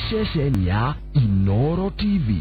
Nĩ ceceni ya Inoro TV.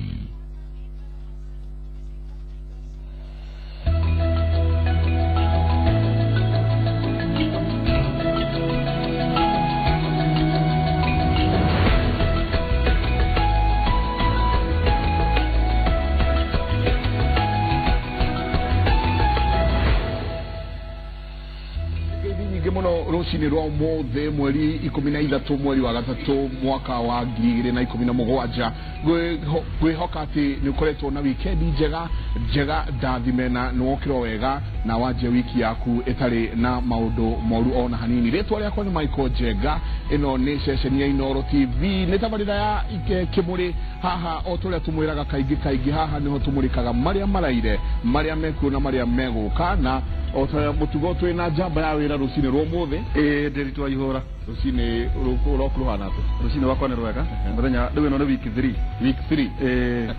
Ngeithi nyingĩ mũno rũcinĩ rwa ũmũthĩ, mweri 13, mweri wa gatatũ, mwaka wa 2017. Ngwĩhoka atĩ nĩ ũkoretwo na wikendi njega njega, ndathime, na nĩ wokĩrwo wega na wanjia wiki yaku ĩtarĩ na maũndũ moru ona hanini. Rĩtwa rĩakwa nĩ Michael Njenga. Ĩno nĩ ceceni ya Inoro TV, nĩ tabarĩra ya Kĩmũrĩ. Haha, o ta ũrĩa tũmwĩraga kaingĩ kaingĩ, haha nĩho tũmũrĩkaga marĩa maraire, marĩa mekuo na marĩa megũka. Na o ta mũtugo, twĩ na njamba ya wĩra rũcinĩ rwa ũmũthĩ. Ĩĩ, Ndĩritũ wa Ihũra. Rũcinĩ rwaku rũhana atĩa? Rũcinĩ rwakwa nĩ rwega. Mũthenya rĩu ĩno nĩ week 3. Week 3. Ĩĩ,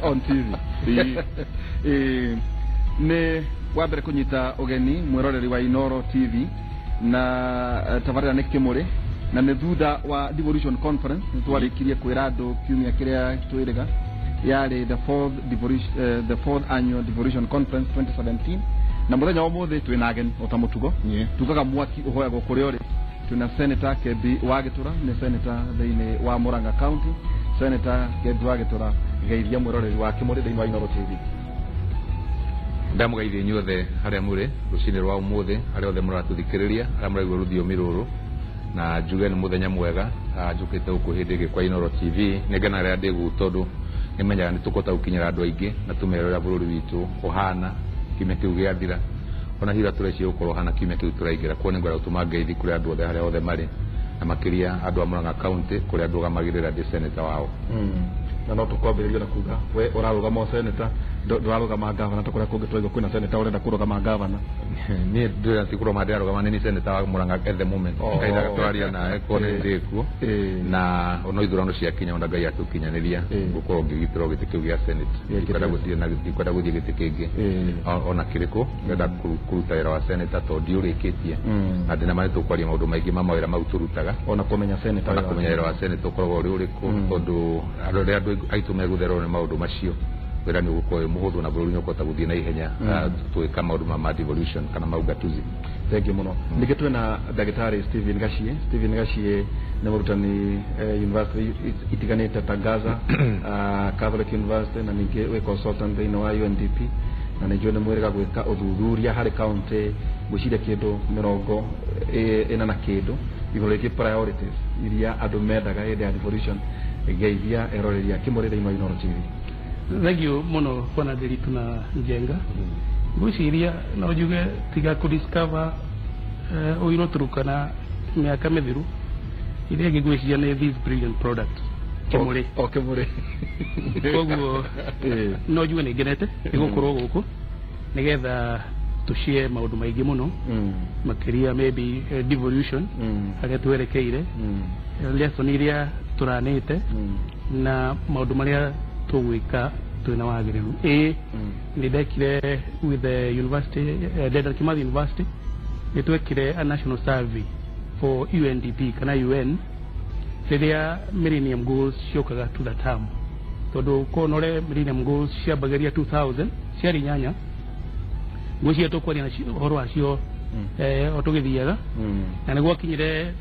on TV. Ĩĩ, nĩ wa mbere kũnyita ũgeni mwĩroreri wa Inoro TV na tabarĩra nĩ Kĩmũrĩ, na nĩ thutha wa Devolution Conference. Nĩ twarĩkirie kwĩra andũ kiumia kĩrĩa twĩrĩga yarĩ the fourth devolution, the fourth annual Devolution Conference 2017, na mũthenya wa ũmũthĩ twĩna ageni o ta mũtugo. Tugaga mwaki ũhoyagwo kũrĩa ũrĩ. Twĩna Senator Kebi wa Gĩtũra, nĩ senator thĩinĩ wa Murang'a County. Senator Kebi wa Gĩtũra, geithia mwĩroreri wa Kĩmũrĩ thĩinĩ wa Inoro TV. Ndamũgeithia inyuothe harĩa mũrĩ rũcinĩ rwa ũmũthĩ, arĩa othe mũratũthikĩrĩria, arĩa mũraigua rũthiomi rũrũ, na njuge nĩ mũthenya mwega. Njũkĩte gũkũ hĩndĩ ĩngĩ kwa Inoro TV. Nĩ ngenaga rĩrĩa ndĩ gũkũ, tondũ nĩ menyaga nĩ tũkũhota gũkinyĩra andũ aingĩ na tũmere ũrĩa bũrũri witũ ũhana kiumia kĩu gĩathira, ona hihi ũrĩa tũreciria gũkorwo ũhana kiumia kĩu tũraingĩra. Koguo nĩ ngwenda gũtũma ngeithi kũrĩ andũ othe harĩa othe marĩ, na makĩria andũ a Murang'a County, kũrĩa ndũgamagĩrĩra ndĩ senator wao. Na no tũkwambĩrĩria na kuga we ũrarũgama o senator, ndũrarũgama gavana ta kũrĩa kũngĩ twaigua kwĩna senator ũrenda kũrũgama gavana? Niĩ ndĩrenda ti kũrũgama ndĩrarũgama, nĩ niĩ senator wa Murang'a at the moment. Kahinda twaria nawe ko nĩ ndĩkuo, na ono ithurano ciakinya, ona Ngai atũkinyanĩria, ngũkorwo ngĩgitĩrwo gĩtĩ kĩu gĩa senate. Ndikwenda gũthiĩ gĩtĩ kĩngĩ ona kĩrĩkũ. Ndĩrenda kũruta wĩra wa senator tondũ ndiũrĩkĩtie, na ndĩna ma nĩ tũkwaria maũndũ maingĩ ma mawĩra mau tũrutaga. Ona kũmenya senator ona kũmenya wĩra wa senator ũkoragwo ũrĩ ũrĩkũ, tondũ andũ arĩa andũ aitũ megũthererwo nĩ maũndũ macio, wĩra nĩ ũgũkorwo wĩ mũhũthũ na bũrũri nĩ ũkũhota gũthiĩ na ihenya tũgĩka maũndũ ma devolution kana ma ugatuzi. Thengiũ mũno. Ningĩ twĩna ndagĩtarĩ Stephen Gachie. Stephen Gachie nĩ mũrutani university itiganĩte ta Gaza Catholic University, na ningĩ wĩ consultant thĩinĩ wa UNDP, na nĩ njũĩ nĩ mwĩrĩga gwĩka ũthuthuria harĩ county, ngwĩciria kĩndũ 40 na kĩndũ, igũrũ rĩgiĩ priorities iria andũ mendaga hĩndĩ ya devolution. Geithia eroreri a Kĩmũrĩ thĩinĩ wa Inoro TV. Thengiũ mũno, bwana Ndiritu na Njenga. Ngwĩciria no njuge tiga kũ discover ũirũ Turukana mĩaka mĩthiru, iria ĩngĩ ngwĩciria nĩ this brilliant product, Kĩmũrĩ. O Kĩmũrĩ. Koguo no njuge nĩ ngenete nĩ gũkorwo gũkũ nĩgetha tũshare maũndũ maingĩ mũno, makĩria maybe devolution, harĩa twerekeire, lesson iria tũranĩte na maũndũ marĩa tũgwĩka twĩna wagĩrĩru. Ĩĩ, nĩ ndekire with the university, Dedan Kimathi University, nĩ twekire a national survey for UNDP kana UN rĩrĩa Millennium Goals ciokaga to the term, tondũ konore Millennium Goals ciambagĩria 2000, ciarĩ 8. Ngwĩciria tũkwaria nacio ũhoro wacio o tũgĩthiaga, na nĩ gwakinyire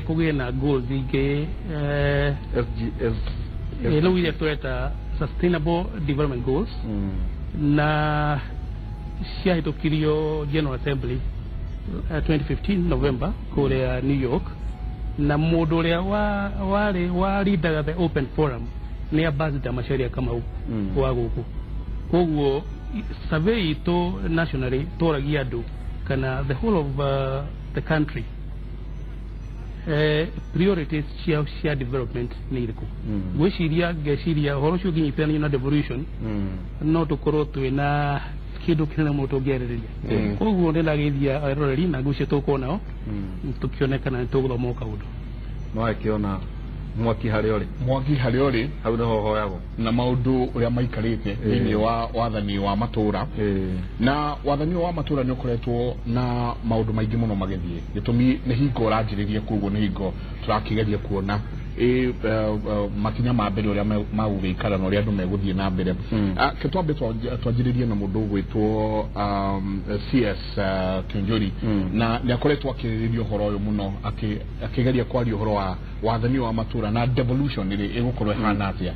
kũgĩe na goals ingĩ, SGS. Rĩu iria tũreta Sustainable Development Goals, na ciahĩtũkirio General Assembly 2015 November kũrĩa New York, na mũndũ ũrĩa warĩ wa leadaga the open forum nĩ Ambassador Macharia Kamau wa gũkũ. Koguo survey itũ nationally tũragia andũ kana the whole of the country, priorities ciao cia development nĩ irĩkũ. Ngwĩciria ngeciria ũhoro ũcio ũngĩnyitithanio na devolution, no tũkorwo twĩna kĩndũ kĩnene mũno tũngĩarĩrĩria. Koguo nĩ ndageithia eroreri na ngwĩciria tũgũkorwo nao tũkĩone kana nĩ tũgũthoma o kaũndũ. No akĩona mwaki harĩa ũrĩ. Mwaki harĩa ũrĩ. Hau nĩho hoyagwo. Na maũndũ ũrĩa maikarĩte thĩinĩ wa wathani wa matũra, na wathani ũyũ wa matũra nĩ ũkoretwo na maũndũ maingĩ mũno magĩthiĩ. Gĩtũmi nĩ hingo ũranjĩrĩria, koguo nĩ hingo tũrakĩgeria kuona Makinya ma mbere ũrĩa magũgĩikara na ũrĩa andũ megũthiĩ na mbere. Ke twambe twanjĩrĩrie na mũndũ ũgwĩtwo CS Kiunjuri, na nĩ akoretwo akĩrĩrĩria ũhoro ũyũ mũno, akĩgeria kwaria ũhoro wa wathani wa matũra na devolution ĩrĩ ĩgũkorwo ĩhana atĩa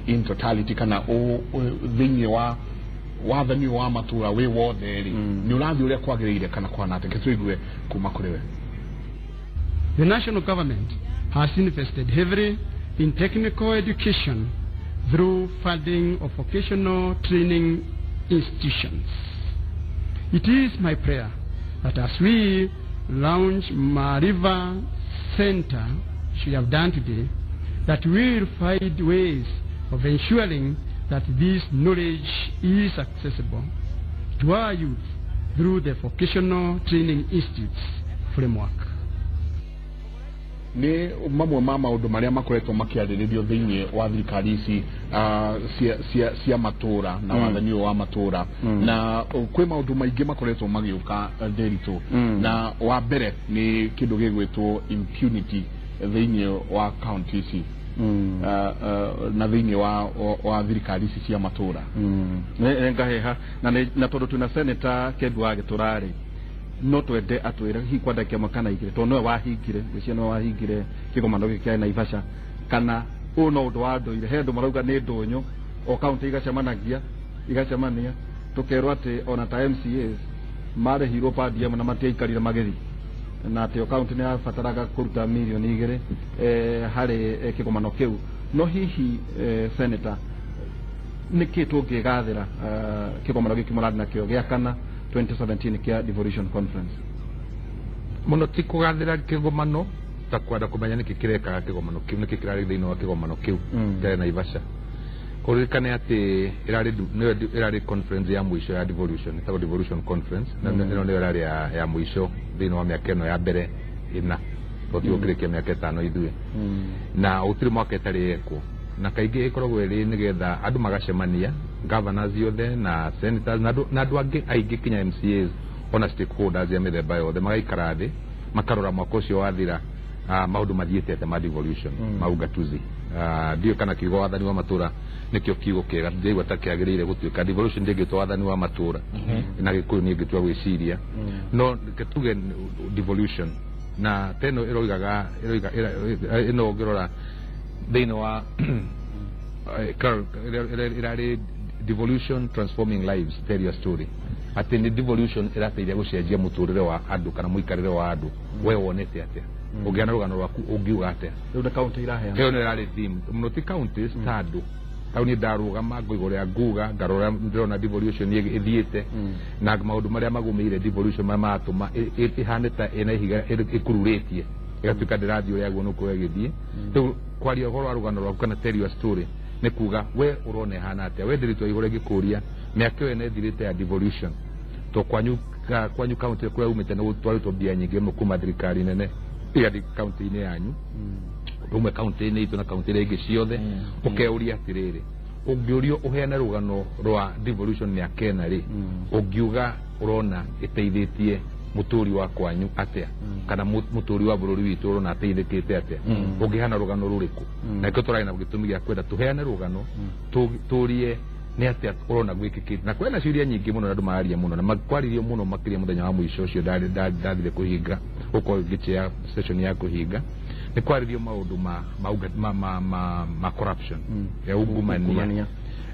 in totality, kana thĩinĩ wa wathani wa matũra wĩ wothe rĩ, nĩ ũrathiĩ ũrĩa kwagĩrĩire kana kwana atĩa? Tũigue kuma kũrĩ we. The national government has invested heavily in technical education through funding of vocational training institutions. It is my prayer that as we launch Maarifa Center, which we have done today, that we will find ways of ensuring that this knowledge is accessible to our youth through the vocational training institutes framework. Nĩ mamwe ma maũndũ marĩa makoretwo makĩarĩrĩrio thĩinĩ wa thirikari ici cia matũra na wathani ũyũ wa matũra, na kwĩ maũndũ maingĩ makoretwo magĩũka, Nderitu, na wa mbere nĩ kĩndũ gĩgwĩtwo impunity thĩinĩ wa county ici na thĩinĩ wa thirikari ici cia matũra. Nĩ ngaheha na tondũ twĩna Senator Kembi wa Gĩtũra-rĩ, no twende atwĩre hihi kwa ndagĩka ĩmwe kana igĩrĩ, tondũ nĩwe wahingire, ngwĩciria nĩwe wahingire kĩgomano gĩkĩ kĩa Naivasha, kana ũyũ no ũndũ wa ndũire. He andũ marauga nĩ ndũnyũ, o kaunti igacemanagia, igacemania, tũkerwo atĩ ona ta MCAs marĩhirwo per diem na matiaikarire magĩthiĩ, na atĩ o kaunti nĩ yabataraga kũruta 2 mirioni harĩ kĩgomano kĩu. No hihi senator, nĩkĩ tũngĩgathĩra kĩgomano gĩkĩ mũrarĩ nakĩo gĩa kana 2017 kĩa devolution conference? Mũno ti kũgathĩra kĩgomano ta kwenda kũmenya nĩkĩ kĩrekaga kĩgomano kĩu, nĩkĩ kĩrarĩ thĩinĩ wa kĩgomano kĩu kĩarĩ Naivasha. Kũririkane atĩ ĩrarĩ nĩyo ĩrarĩ conference ya mũico ya devolution, ĩtagwo devolution conference, na ĩno nĩyo ĩrarĩ ya mũico thĩinĩ wa mĩaka ĩno ya mbere ĩna, tondũ tigũkĩrĩkia mĩaka 5 ithuĩ, na gũtirĩ mwaka ĩtarĩ yekwo, na kaingĩ ĩkoragwo ĩrĩ nĩgetha andũ magacemania, governors othe na senators na andũ angĩ aingĩ, kinya MCAs ona stakeholders ya mĩthemba yothe, magaikara thĩ makarora mwaka ũcio wathira, maũndũ mathiĩte atĩa ma devolution, ma ugatuzi. Ndiũĩ kana kiugo wathani wa matũra nĩkĩo kiugo kĩega, ndĩraigua ta kĩagĩrĩire gũtuĩka devolution ndĩngĩtwo wathani wa matũra na Gĩkũyũ, niĩ ngĩtua gwĩciria no reke tuge devolution. Na ta ĩno ĩroigaga ĩroiga ĩno ũngĩrora thĩinĩ wa ĩrarĩ "Devolution transforming lives, tell your story", atĩ nĩ devolution ĩrateithia gũcenjia mũtũrĩre wa andũ kana mũikarĩre wa andũ. We wonete atĩa? Ũngĩana rũgano rwaku ũngiuga atĩa? Rĩu nĩ kaunti iraheana. Ĩyo nĩ ĩrarĩ theme mũno, ti counties, ta andũ tau niĩ ndarũgama ngoiga ũrĩa nguga, ngarora ndĩrona devolution ĩthiĩte na maũndũ marĩa magũmĩire devolution, marĩa maratũma ĩhane ta ĩna ihiga ĩkururĩtie ĩgatuĩka ndĩrathiĩ ũrĩa guo nĩkũrĩa ĩgĩthiĩ. Rĩu kwaria ũhoro wa rũgano rwaku kana tell your story nĩ kuga we ũrona ĩhana atĩa. We ndĩrĩtwo igũrũ ngĩkũria mĩaka ĩyo ĩna ĩthirĩte ya devolution, to kwanyu county kũrĩa umĩte nĩ gũtwarĩtwo mbia nyingĩ mũno kuma thirikari nene igathiĩ county-inĩ yanyu, ũndũ ũmwe kaunti-inĩ itũ na kaunti iria ingĩ ciothe. Ũkeuria atĩrĩrĩ, ũngĩũrio ũheane rũgano rwa devolution mĩaka ĩna rĩ, ũngiuga ũrona ĩteithĩtie mũtũri wa kwanyu atĩa, kana mũtũri wa bũrũri witũ ũrona ateithĩkĩte atĩa? Ũngĩheana rũgano rũrĩkũ? Na nĩkĩo tũrarĩ na gĩtũmi gĩa kwenda tũheane rũgano, tũrie nĩ atĩa ũrona gwĩkĩkĩte, na kwĩna ciũria nyingĩ mũno na andũ mararia mũno na kwaririo mũno makĩria mũthenya wa mũico ũcio ndathire kũhinga, gũkorwo ngĩchair session ya kũhinga, nĩ kwaririo maũndũ ma corruption, ya ungumania. Ungumania.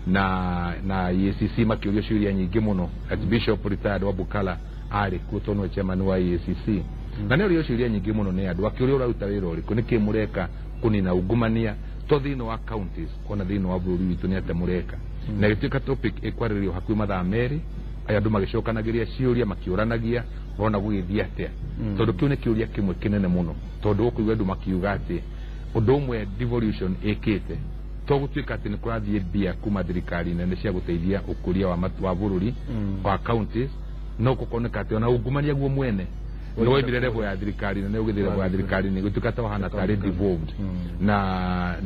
Na EACC makĩũrio ciũria nyingĩ mũno. Archbishop retired wa Bukala arĩ kuo tondũ nĩwe chairman wa EACC, na nĩ orio ciũria nyingĩ mũno nĩ andũ, akĩũria ũraruta wĩra ũrĩkũ, nĩkĩ mũreka kũnina ungumania to thĩinĩ wa counties, ona thĩinĩ wa bũrũri witũ nĩ atĩa mũreka? Na ĩgĩtuĩka topic ĩkwarĩrĩrio hakuhĩ mathaa 2, andũ magĩcokanagĩria ciũria, makĩũranagia ũrona gũgĩthiĩ atĩa, tondũ kĩu nĩ kĩũria kĩmwe kĩnene mũno, tondũ ũkũigua andũ makiuga atĩ ũndũ ũmwe devolution ĩkĩte to gũtuĩka atĩ nĩ kũrathiĩ mbia kuma thirikari nene cia gũteithia ũkũria wa bũrũri wa counties, no gũkoneka atĩ ona ungumania guo mwene nĩ waimire level ya thirikari nene ũgĩthiĩ level ya thirikari nene, gũtuĩka ta wahana tarĩ devolved. Na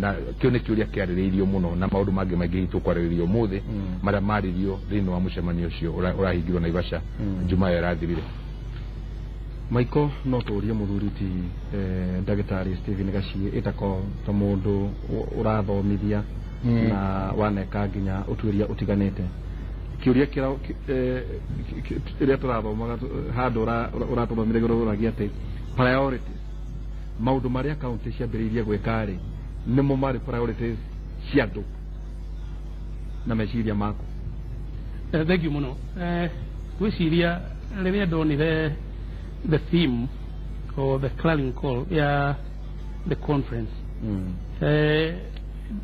kĩu nĩ kĩũria kĩarĩrĩirio mũno, na maũndũ mangĩ maingĩ hihi tũkwarĩrĩria ũmũthĩ marĩa marĩrio thĩinĩ wa mũcemanio ũcio ũrahingirwo Naivasha Jumaa ĩyo ĩrathirire. Maiko no tũrie mũthuri ti ndagĩtarĩ Stephen Gachie ĩtako ta mũndũ ũrathomithia na waneka nginya ũtuĩria ũtiganĩte, kĩũria kĩrĩa tũrathomaga handũ ũratũthomire ũragia atĩ priorities, maũndũ marĩa kaunti ciambĩrĩirie gwĩka rĩ, nĩmo marĩ priorities cia andũ na meciria maku? Thank you mũno. Ngwĩciria rĩrĩa ndonire the theme or the clarion call ya the conference,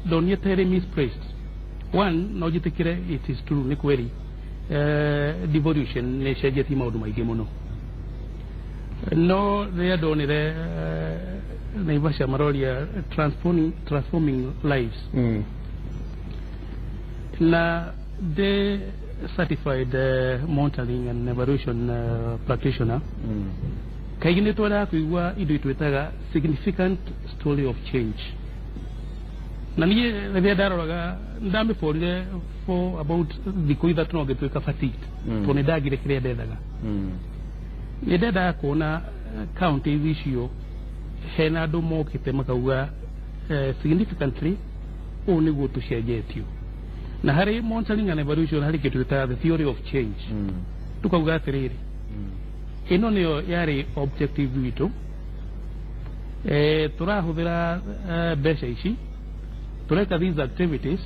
ndonire ta ĩrĩ misplaced. One, no njĩtĩkĩre it is true, nĩ kweri devolution nĩ ĩcenjetie maũndũ maingĩ mũno, no rĩrĩa ndonire Naivasha maroria transforming lives na the certified monitoring and evaluation practitioner, kaingĩ nĩ twendaga kũigua indo itwĩtaga significant story of change, na niĩ rĩrĩa ndaroraga ndamĩborire for about thikũ 3 no ngĩtuĩka fatigued, tondũ nĩ ndagire kĩrĩa ndethaga. Nĩ ndendaga kuona counties icio hena andũ mokĩte makauga significantly ũũ nĩguo tũcenjetio. Na harĩ monitoring and evaluation harĩ kĩndũ twĩtaga the theory of change. Tukauga atĩrĩrĩ, ĩno nĩyo yarĩ objective witũ, tũrahũthĩra mbeca ici, tũreka these activities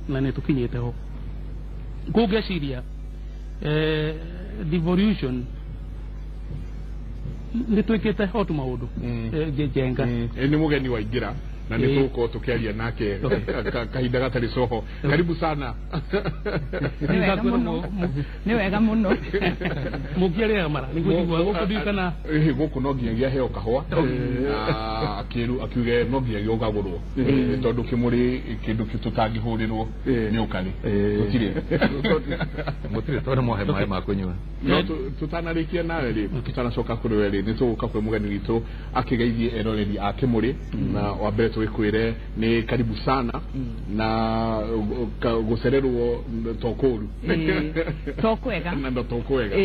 na nĩ tũkinyĩte ho. Kũu ngeciria devolution nĩ twĩkĩte ho tu maũndũ njenga. Nĩ mũgeni waingĩra na nĩ tũgũkorwo tũkĩaria nake kahinda gatarĩ coho. Karibu sana. Nĩ wega mũno, nĩ wega mũno. Mũngĩarĩaga mara nĩguo njiguaga gũkũ ndiũĩ kana Gũkũ no nginyagia heo kahũa na akĩru akiuge no nginyagia ũgagũrwo, tondũ kĩmũrĩ kĩndũ tũtangĩhũrĩrwo nĩ ũkarĩ gũtirĩ. Mũtirĩ tondũ mwahe maĩ ma kũnyua. No tũtanarĩkia nawe rĩ, tũtanacoka kũrĩ we rĩ, nĩ tũgũka kwĩ mũgeni witũ akĩgeithie eroreri a Kĩmũrĩ, na wa mbere tũgĩkwĩre nĩ karibu sana na gũcererwo to kũru. To kwega. Na ndo to kwega.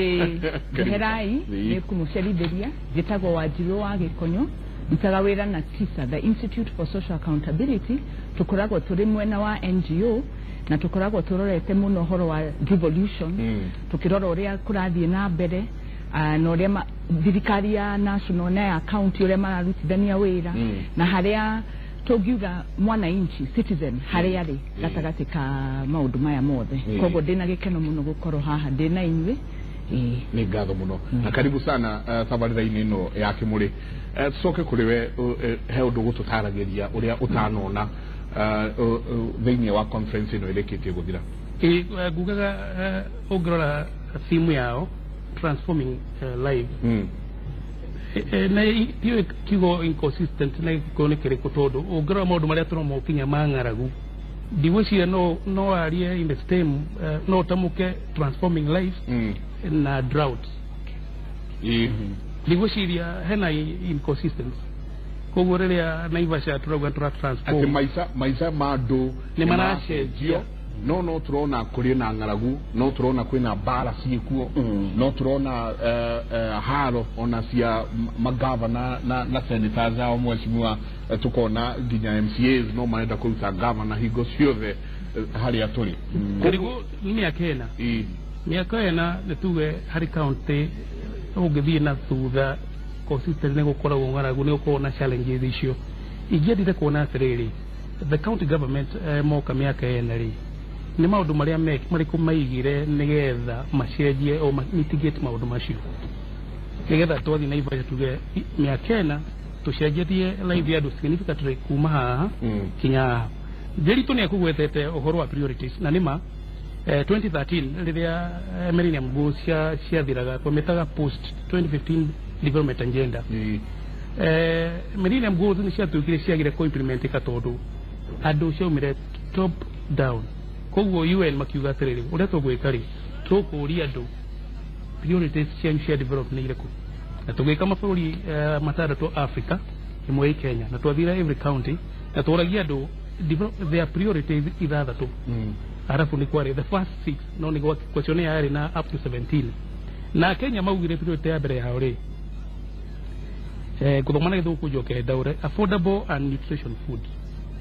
Njeherai nĩ kũmũcerithĩria. Njĩtagwo Wanjirũ wa Gĩkonyo, ndutaga wĩra na TISA, the Institute for Social Accountability. Tũkoragwo tũrĩ mwena wa NGO na tũkoragwo tũrorete mũno ũhoro wa devolution, tũkĩrora ũrĩa kũrathiĩ na mbere na ũrĩa thirikari ya national na ya county ũrĩa mararutithania wĩra, na harĩa tũngiuga mwananchi, citizen, harĩa arĩ gatagatĩ ka maũndũ maya mothe. Koguo ndĩna gĩkeno mũno gũkorwo haha ndĩ na inyuĩ. Nĩ ngatho mũno na karibu sana tabarĩra-inĩ ĩno ya Kĩmũrĩ. Tũcoke kũrĩ we, he ũndũ gũtũtaragĩria ũrĩa ũtanona thĩinĩ wa conference ĩno ĩrĩkĩtie gũthira. Ĩ, ngugaga ũngĩrora theme yao, transforming life, na tiũĩ kiugo inconsistent na gĩkũyũ nĩ kĩrĩkũ, tondũ ũngĩrora maũndũ marĩa tũrona kinya ma ng'aragu, ndigwĩciria no arie in the same, no ũtamũke transforming life na drought. Ndigwĩciria hena inconsistency. Koguo rĩrĩa Naivasha tũrauga tũra atĩ transform maica ma andũ nĩ maracenjia. No tũrona kũrĩ na ng'aragu, no tũrona kwĩna mbara ciĩkuo, no tũrona haro ona cia magavana na senators ao mheshimiwa, tukona nginya MCAs no marenda kũruta gavana hingo ciothe, harĩa tũrĩ. Kũrigũ nĩ mĩaka 4. Mĩaka 4 nĩ tuge harĩ county ũngĩthiĩ na thutha consistent nĩ gũkoragwo ng'aragu, nĩ gũkoragwo na challenges icio. Ingĩendire kuona atĩrĩrĩ, the county government moka mĩaka 4 rĩ, nĩ maũndũ marĩa marĩkũ maigire nĩgetha macenjie o mitigate maũndũ macio, nĩgetha twathiĩ Naivasha tuge mĩaka 4 tũcenjetie life ya andũ significantly kuma haha kinya haha. Ndĩritũ nĩ akũgwetete ũhoro wa priorities, na nĩma 2013 rĩrĩa Millennium Goals ciathiraga, twamĩtaga post 2015 development agenda. Millennium Goals nĩ ciatuĩkire ciagire kũ-implementika tondũ andũ ciaumire top down. Koguo UN makiuga atĩrĩrĩ, ũrĩa tũgwĩka rĩ, tũkũria andũ priorities cianyu cia development nĩ irĩkũ, na tũgĩka mabũrũri 6 Africa, ĩmwe ĩ Kenya, na twathire every county na tũragia andũ their priorities 6. Arabu nĩ kwarĩ the first six, no nĩ question yarĩ na up to 17, na Kenya maugire priority ya mbere yao rĩ Ngũthoma na Gĩthũngũ njoke ndaũre. Affordable and nutrition food,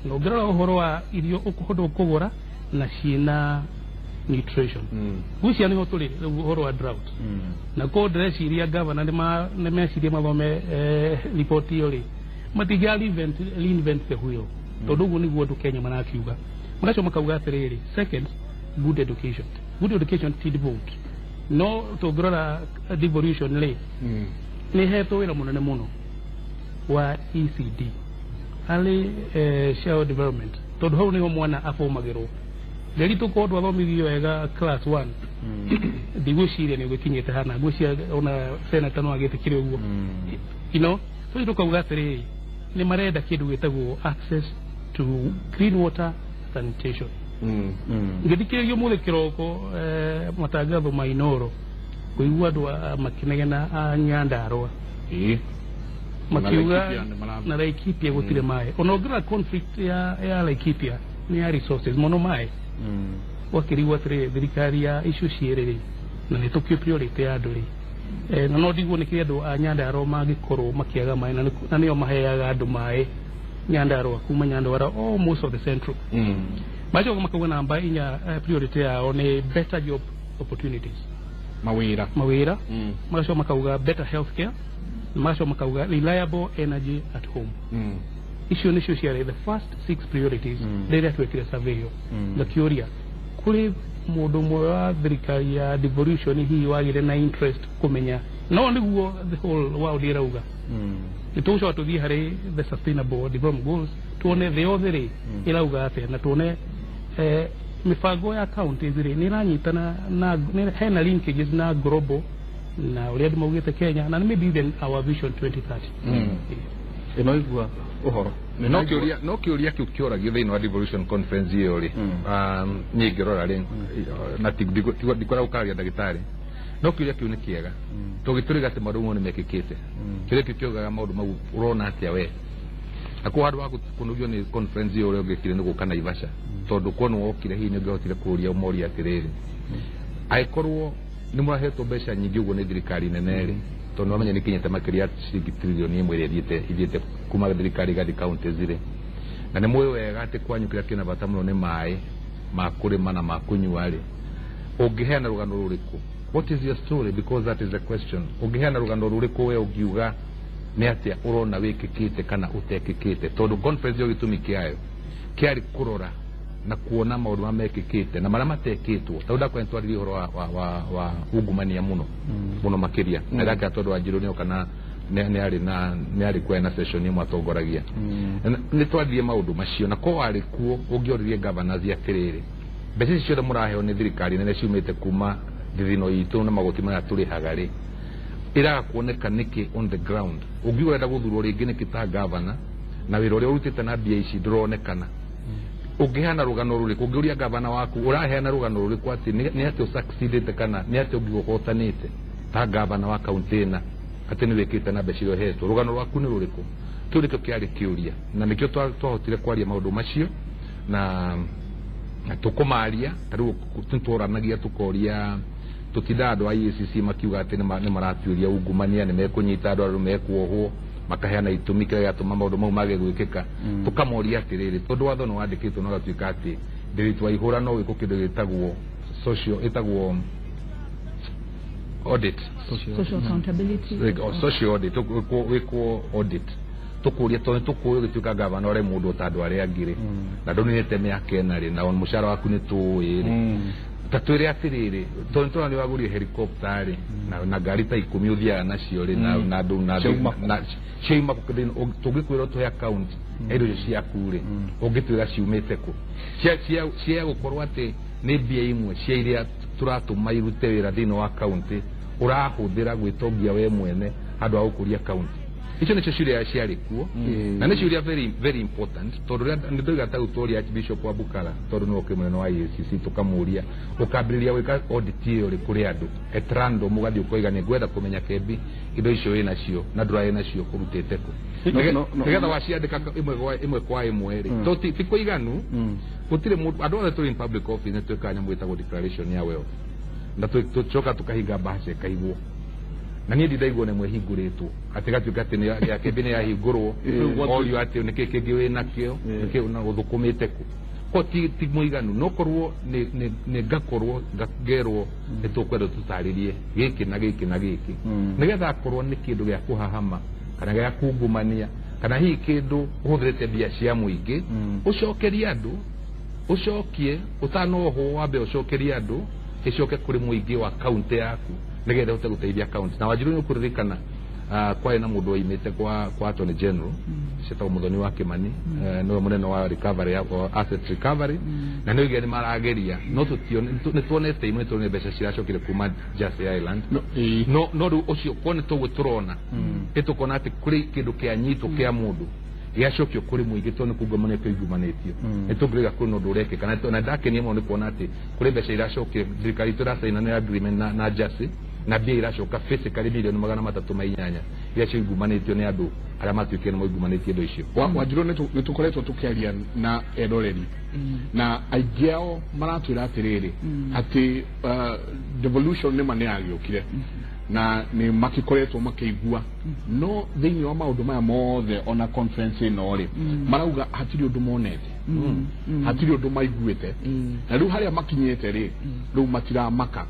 na ũngĩrora ũhoro wa irio ũkũhota kũgũra na ciĩna nutrition, gwĩcia nĩho tũrĩ rĩu ũhoro wa drought. Na ko ndĩreciria gavana nĩ meciria mathome report ĩyo rĩ, matingĩa reinvent the wheel, tondũ ũguo nĩguo andũ Kenya marakiuga. Magacoka makauga atĩrĩrĩ, second, good education. Good education ti devolved, no tũngĩrora devolution rĩ, nĩ hetwo wĩra mũnene mũno wa ECD, early child development, tondũ hau nĩho mwana abomagĩrwo. Rĩrĩ tũkorwo twathomithio wega class 1, ndigwĩciria nĩ ũgĩkinyĩte hana. Ngwĩciria ona senator no agĩtĩkire ũguo. So tũkauga atĩrĩrĩ, nĩ marenda kĩndũ gĩtagwo access to clean water, sanitation. Ngĩthikĩrĩria ũmũthĩ kĩroko matangatho ma Inoro, kũigua andũ makĩnegena a Nyandarũa makiuga Laikipia nĩ na Laikipia gũtirĩ maĩ. Ona ũngĩrora conflict ya Laikipia nĩ ya resources mũno, maĩ. Wakĩrigwo atĩrĩrĩ, thirikari ya icio cierĩ rĩ, na nĩ tũkĩo priority ya andũ rĩ, na no ndigwo nĩkĩ andũ a Nyandarũa mangĩkorwo makĩaga maĩ, na nĩo maheaga andũ maĩ Nyandarũa, kuma Nyandarũa all most of the central. Macoka makauga namba 4, priority yao nĩ better job opportunities. Mawĩra. Mawĩra. Magacoka makauga better healthcare, magacoka makauga reliable energy at home. Icio nĩcio ciarĩ the first six priorities rĩrĩa twekire survey ĩyo. Ngakĩũria kũrĩ mũndũ ũmwe wa thirikari ya devolution hihi wagĩre na interest kũmenya no nĩguo the whole world ĩrauga. Nĩ tũgũcoka tũthiĩ harĩ the Sustainable Development Goals, tuone thĩ yothe rĩ ĩrauga atĩa, na tuone mĩbango ya counties rĩ nĩ ĩranyitana na hena linkages na global na ũrĩa andũ maugĩte Kenya na maybe even our Vision 2030. Ĩno igua ũhoro. No kĩũria kĩu kĩũragio thĩinĩ wa devolution conference ĩyo rĩ, niĩ ngĩrora rĩ, na ndikwenda gũkararia ndagĩtarĩ, no kĩũria kĩu nĩ kĩega tũgĩtũrĩga atĩ maũndũ mau nĩ mekĩkĩte. Kĩũria kĩu kĩaugaga maũndũ mau ũrona atĩa we, na kwa handũ wa kũnogio nĩ conference ĩyo, ũrĩa ũngĩkire nĩ gũka Naivasha, tondũ korwo nĩ wokire hihi nĩ ũngĩhotire kũũria ũmorie atĩrĩrĩ, angĩkorwo nĩ mũrahetwo mbeca nyingĩ ũguo nĩ thirikari nene rĩ, tondũ nĩwamenya nĩ kinyĩte makĩria ya ciringi 1 trillion ĩrĩa ithiĩte kuma thirikari ĩgathiĩ counties rĩ, na nĩ mũĩ wega atĩ kwanyu kĩrĩa kĩna bata mũno nĩ maĩ ma kũrĩma na ma kũnyua rĩ, ũngĩheana rũgano rũrĩkũ? What is your story? Because that is the question. Ũngĩheana rũgano rũrĩkũ we ũngiuga nĩ atĩa ũrona wĩkĩkĩte kana ũtekĩkĩte? Tondũ conference ĩyo gĩtũmi kĩayo kĩarĩ kũrora na kuona maũndũ marĩa mekĩkĩte na marĩa matekĩtwo, tondũ ndakwa nĩtwaririe ũhoro wa ungumania mũno mũno makĩria, na ndakĩra tondũ Wanjirũ nĩoka na nĩ arĩ na nĩ arĩ kuo na session ĩmwe atongoragia. Nĩ twaririe maũndũ macio, na ko warĩ kuo ũngĩoririe governors atĩrĩrĩ, mbeca ici ciothe mũraheo nĩ thirikari nene ciumĩte kuma thithino itũ na magoti marĩa tũrĩhaga rĩ, ĩraga kuoneka nĩkĩ on the ground? Ũngiuga ũrenda gũthurwo rĩngĩ nĩkĩ ta governor na wĩra ũrĩa ũrutĩte na mbia ici ndũronekana? Ũngĩheana rũgano rũrĩkũ? Ũngĩũria gavana waku, ũraheana rũgano rũrĩkũ atĩ nĩ atĩ ũsucceedĩte kana nĩ atĩ ũngiuga ũhotanĩte ta gavana wa kaunti ĩna atĩ nĩ wĩkĩte na mbeca iria ũhetwo? Rũgano rwaku nĩ rũrĩkũ? Kĩu nĩkĩo kĩarĩ kĩũria, na nĩkĩo twahotire kwaria maũndũ macio na tũkũmaria. Ta rĩu nĩtworanagia tũkoria, tũtindaga andũ a EACC makiuga atĩ nĩ maratuĩria ungumania, nĩ mekũnyita andũ, andũ mekuohwo, makaheana itũmi kĩrĩa gĩatũma maũndũ mau mage gwĩkĩka. Tũkamoria atĩrĩrĩ, tondũ watho nĩ wandĩkĩtwo na ũgatuĩka atĩ ndĩrĩtũ wa ihũra no wĩkwo kĩndũ gĩtagwo social, ĩtagwo audit. Social accountability. Like, oh, social audit, wĩkwo audit, tũkũria tondũ nĩtũkũĩ ũgĩtuĩka gavana ũrĩ mũndũ ta andũ arĩa angĩ rĩ, na ndũninĩte mĩaka 4 rĩ, na mũcara waku nĩ tũĩ rĩ, ta twĩre atĩrĩrĩ, tondũ nĩtũrona nĩ wagũrire helicopter rĩ, na ngari ta 10 ũthiaga nacio rĩ, na andũ na Ciauma kũ? Na ciauma kũ? Tũngĩkwĩra ũtũhe account ya indo icio ciaku rĩ, ũngĩtwĩra ciumĩte kũ? Cia gũkorwo atĩ nĩ mbia imwe cia iria tũratũma irute wĩra thĩinĩ wa kaunti ũrahũthĩra gwĩtongia we mwene handũ ha gũkũria kaunti. Icio nĩcio ciũria ciarĩ kuo, na nĩ ciũria very very important, tondũ rĩrĩa nĩ ndoiga ta rĩu tworia Archbishop wa Bukara, tondũ nĩwe ũkĩrĩ mũnene wa EACC, tũkamũria, ũkambĩrĩria gwĩka audit ĩyo rĩ kũrĩ andũ at random, ũgathiĩ ũkoiga nĩ ngwenda kũmenya kembi indo icio wĩ nacio na ndũrarĩ nacio ũrutĩte kũ? No. Nĩgetha waciandĩka ĩmwe kwa ĩmwe rĩ, to ti kũiganu. Gũtirĩ mũndũ, andũ othe tũrĩ in public office nĩ twĩkaga nyamũ ĩtagwo declaration ya wealth, na tũcoka tũkahinga mbahaca ĩkaigwo. Na niĩ ndindaigua nĩ ĩhingũrĩtwo atĩ gatuĩka atĩ nĩ ya kĩmbi nĩ yahingũrwo, orio atĩ nĩkĩ kĩngĩ wĩ nakĩo, nĩkĩ na ũthũkũmĩte kũ ko ti mũiganu. No korwo nĩ ngakorwo ngerwo nĩ tũkwenda tũtarĩrie gĩkĩ na gĩkĩ na gĩkĩ, nĩgetha akorwo nĩ kĩndũ gĩa kũhahama kana gĩa kungumania kana hihi kĩndũ ũhũthĩrĩte mbia cia mũingĩ, ũcokerie andũ, ũcokie ũtanohwo, wambe ũcokerie andũ, ĩcoke kũrĩ mũingĩ wa kaunti yaku nĩgetha ũhote gũteithia kaunti. Na Wanjiru, nĩ ũkũririkana kwarĩ na mũndũ waimĩte kwa Attorney General cietagwo Muthoni wa Kimani, nĩwe mũnene wa recovery wa asset recovery, na nĩ oigire nĩ marageria, no tũtione nĩ tuonete imwe, nĩ tuonete mbeca ciracokire kuma Jersey Island. No, ĩĩ. No rĩu ũcio kuo nĩ toguo tũrona, ĩ tũkona atĩ kũrĩ kĩndũ kĩanyitwo kĩa mũndũ gĩacokio kũrĩ mũingĩ, tondũ nĩ kungumanio kĩungumanĩtio, nĩ tũngĩrĩga kwĩna ũndũ ũrekĩka. Na ndakenia mũno nĩ kuona atĩ kũrĩ mbeca iracokire, thirikari itũ ĩracaina nĩ agreement na Jersey, na mbia iracoka physically 308,000,000 iria ciungumanĩtio nĩ andũ arĩa matuĩkire nĩ maungumanĩtie indo icio. Wanjiru, nĩ tũkoretwo tũkĩaria na eroreri na aingĩ ao maratwĩra atĩrĩrĩ, atĩ devolution nĩma nĩ yagĩũkire na nĩ makĩkoretwo makĩigua, no thĩinĩ wa maũndũ maya mothe, ona conference ĩno rĩ, marauga hatirĩ ũndũ monete, hatirĩ ũndũ maiguĩte, na rĩu harĩa makinyĩte rĩ, rĩu matiramaka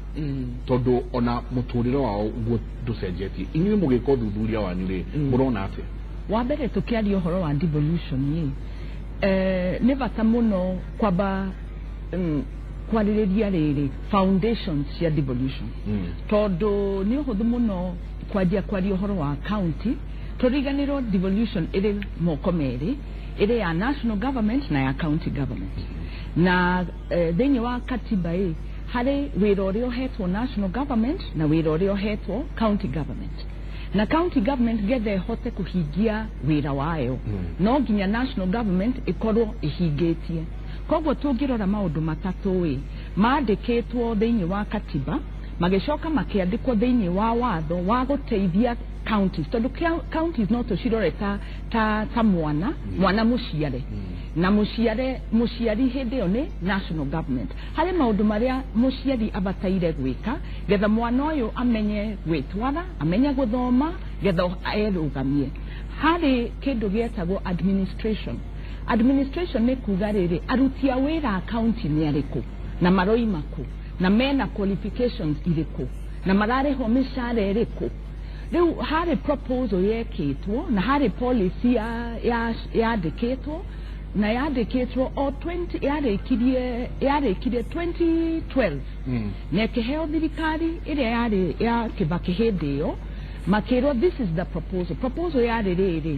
tondũ ona mũtũrĩre wao guo ndũcenjetie. Inyuĩ mũgĩka ũthuthuria wanyu rĩ, mũrona atĩa? Wa mbere, tũkĩaria ũhoro wa devolution rĩ, nĩ bata mũno kwamba kwarĩrĩria rĩrĩ foundations cia devolution, tondũ nĩ ũhũthũ mũno kwanjia kwaria ũhoro wa county tũriganĩrwo devolution ĩrĩ moko merĩ, ĩrĩ ya national government na ya county government. Na thĩinĩ wa katiba ĩ harĩ wĩra ũrĩa ũhetwo national government na wĩra ũrĩa ũhetwo county government, na county government getha ĩhote kũhingia wĩra wayo, no nginya national government ĩkorwo ĩhingĩtie. Koguo tũngĩrora maũndũ matatũ ĩ mandĩkĩtwo thĩinĩ wa katiba, magĩcoka makĩandĩkwo thĩinĩ wa watho wa gũteithia counties, tondũ counties no tũcirore ta mwana mũciare, na mũciare mũciari hĩndĩ ĩyo nĩ national government. Harĩ maũndũ marĩa mũciari abataire gwĩka getha mwana ũyũ amenye gwĩtwara, amenye gũthoma, getha erũgamie. Harĩ kĩndũ gĩetagwo administration. Administration nĩ kuga rĩrĩ, aruti a wĩra a county nĩ arĩkũ, na maroima kũ, na mena qualifications irĩkũ, na mararĩhwo mĩcara ĩrĩkũ. Rĩu harĩ proposal yekĩtwo na harĩ policy yandĩkĩtwo na yandĩkĩtwo o 20 yarĩkirie 2012 na ĩkĩheo thirikari ĩrĩa yarĩ ya Kibaki hĩndĩ ĩyo, makĩrwo this is the proposal. Proposal yarĩ rĩrĩ,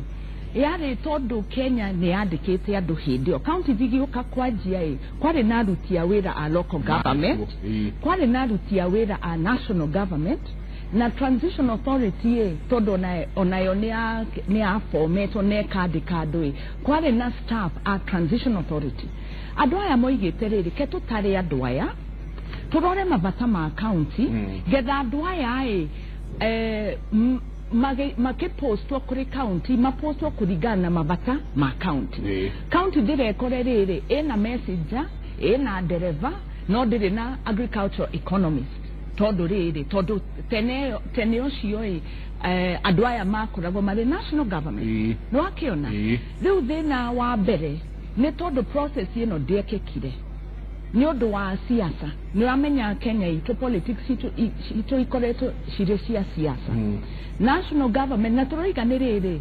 yarĩ tondũ Kenya nĩ yandĩkĩte andũ hĩndĩ ĩyo county igĩũka kwanjia ĩ, kwarĩ na aruti a wĩra a local government, kwarĩ na aruti a wĩra a national government, na transition authority ĩ, tondũ onayo nĩ ya formetwo na ĩkandĩka andũ ĩ, kwarĩ na staff a transition authority. Andũ aya moigĩte rĩrĩ, ke tũtarĩ andũ aya, tũrore mabata ma county, getha andũ aya ĩ makĩpostwo kũrĩ county, mapostwo kũringana na mabata ma county. County ndĩrekore rĩrĩ ĩna messenger, ĩna ndereba, no ndĩrĩ na agricultural economist, tondũ rĩrĩ, tondũ tene ũcio ĩ andũ aya makoragwo marĩ national government. Nĩ wakĩona? Rĩu thĩna wa mbere nĩ tondũ process ĩno ndĩekĩkire nĩ ũndũ wa siasa. Nĩ ũramenya Kenya itũ politics itũ ikoretwo cirĩ cia siasa, national government, na tũroiga nĩ rĩrĩ,